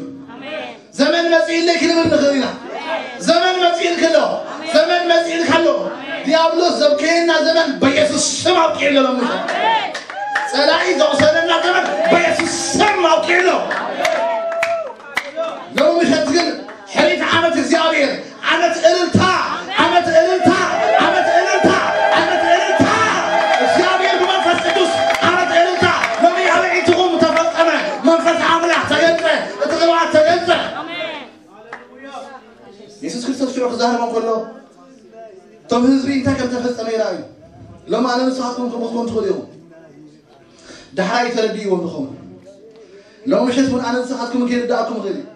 ዘመን መጺእለይ ክንብል ንኽእል ኢና። ዘመን መጺእልክ ኣሎ። ዘመን መጺእልካ ኣሎ። ዲያብሎስ ዘብከየና ዘመን በኢየሱስ ስም ኣብቂዕሎ ሎም ምሸት። ጸላኢ ዘቑሰለና ዘመን በኢየሱስ ስም ኣብቂዕሎ። ሎም ምሸት ግን ሕሪት ዓመት እግዚኣብሔር ዓመት እልልታ፣ ዓመት እልልታ፣ ዓመት እልልታ፣ ዓመት እልልታ። እግዚኣብሔር ብመንፈስ ቅዱስ ዓመት እልልታ። ሎሚ ኣብ ኣዒንትኹም ተፈጸመ። መንፈስ ኣምላኽ ተገልጸ። እቲ ቅብኣት ተገልጸ። የሱስ ክርስቶስ ሽዑ ክዛረቦም ከሎ እቶም ህዝቢ እንታይ ከም ተፈጸመ ይረኣዩ። ሎም ኣነ ንስኻትኩም ከምኡ ክትኮኑ ትኽእሉ ኢኹም። ዳሕራይ ተረድእዎም ንኸውን። ሎም ምሸት እውን ኣነ ንስኻትኩም ከይርድኣኩም ይኽእል እዩ።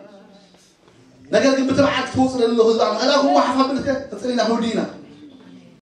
ነገር ግን ብትብዓት ክትወፁ ዘለኹ ህዝቢ ኣምላኽ እዳ ኩሞ ሓፍ ኣብልከ ተፅሊና ህውዲ ኢና።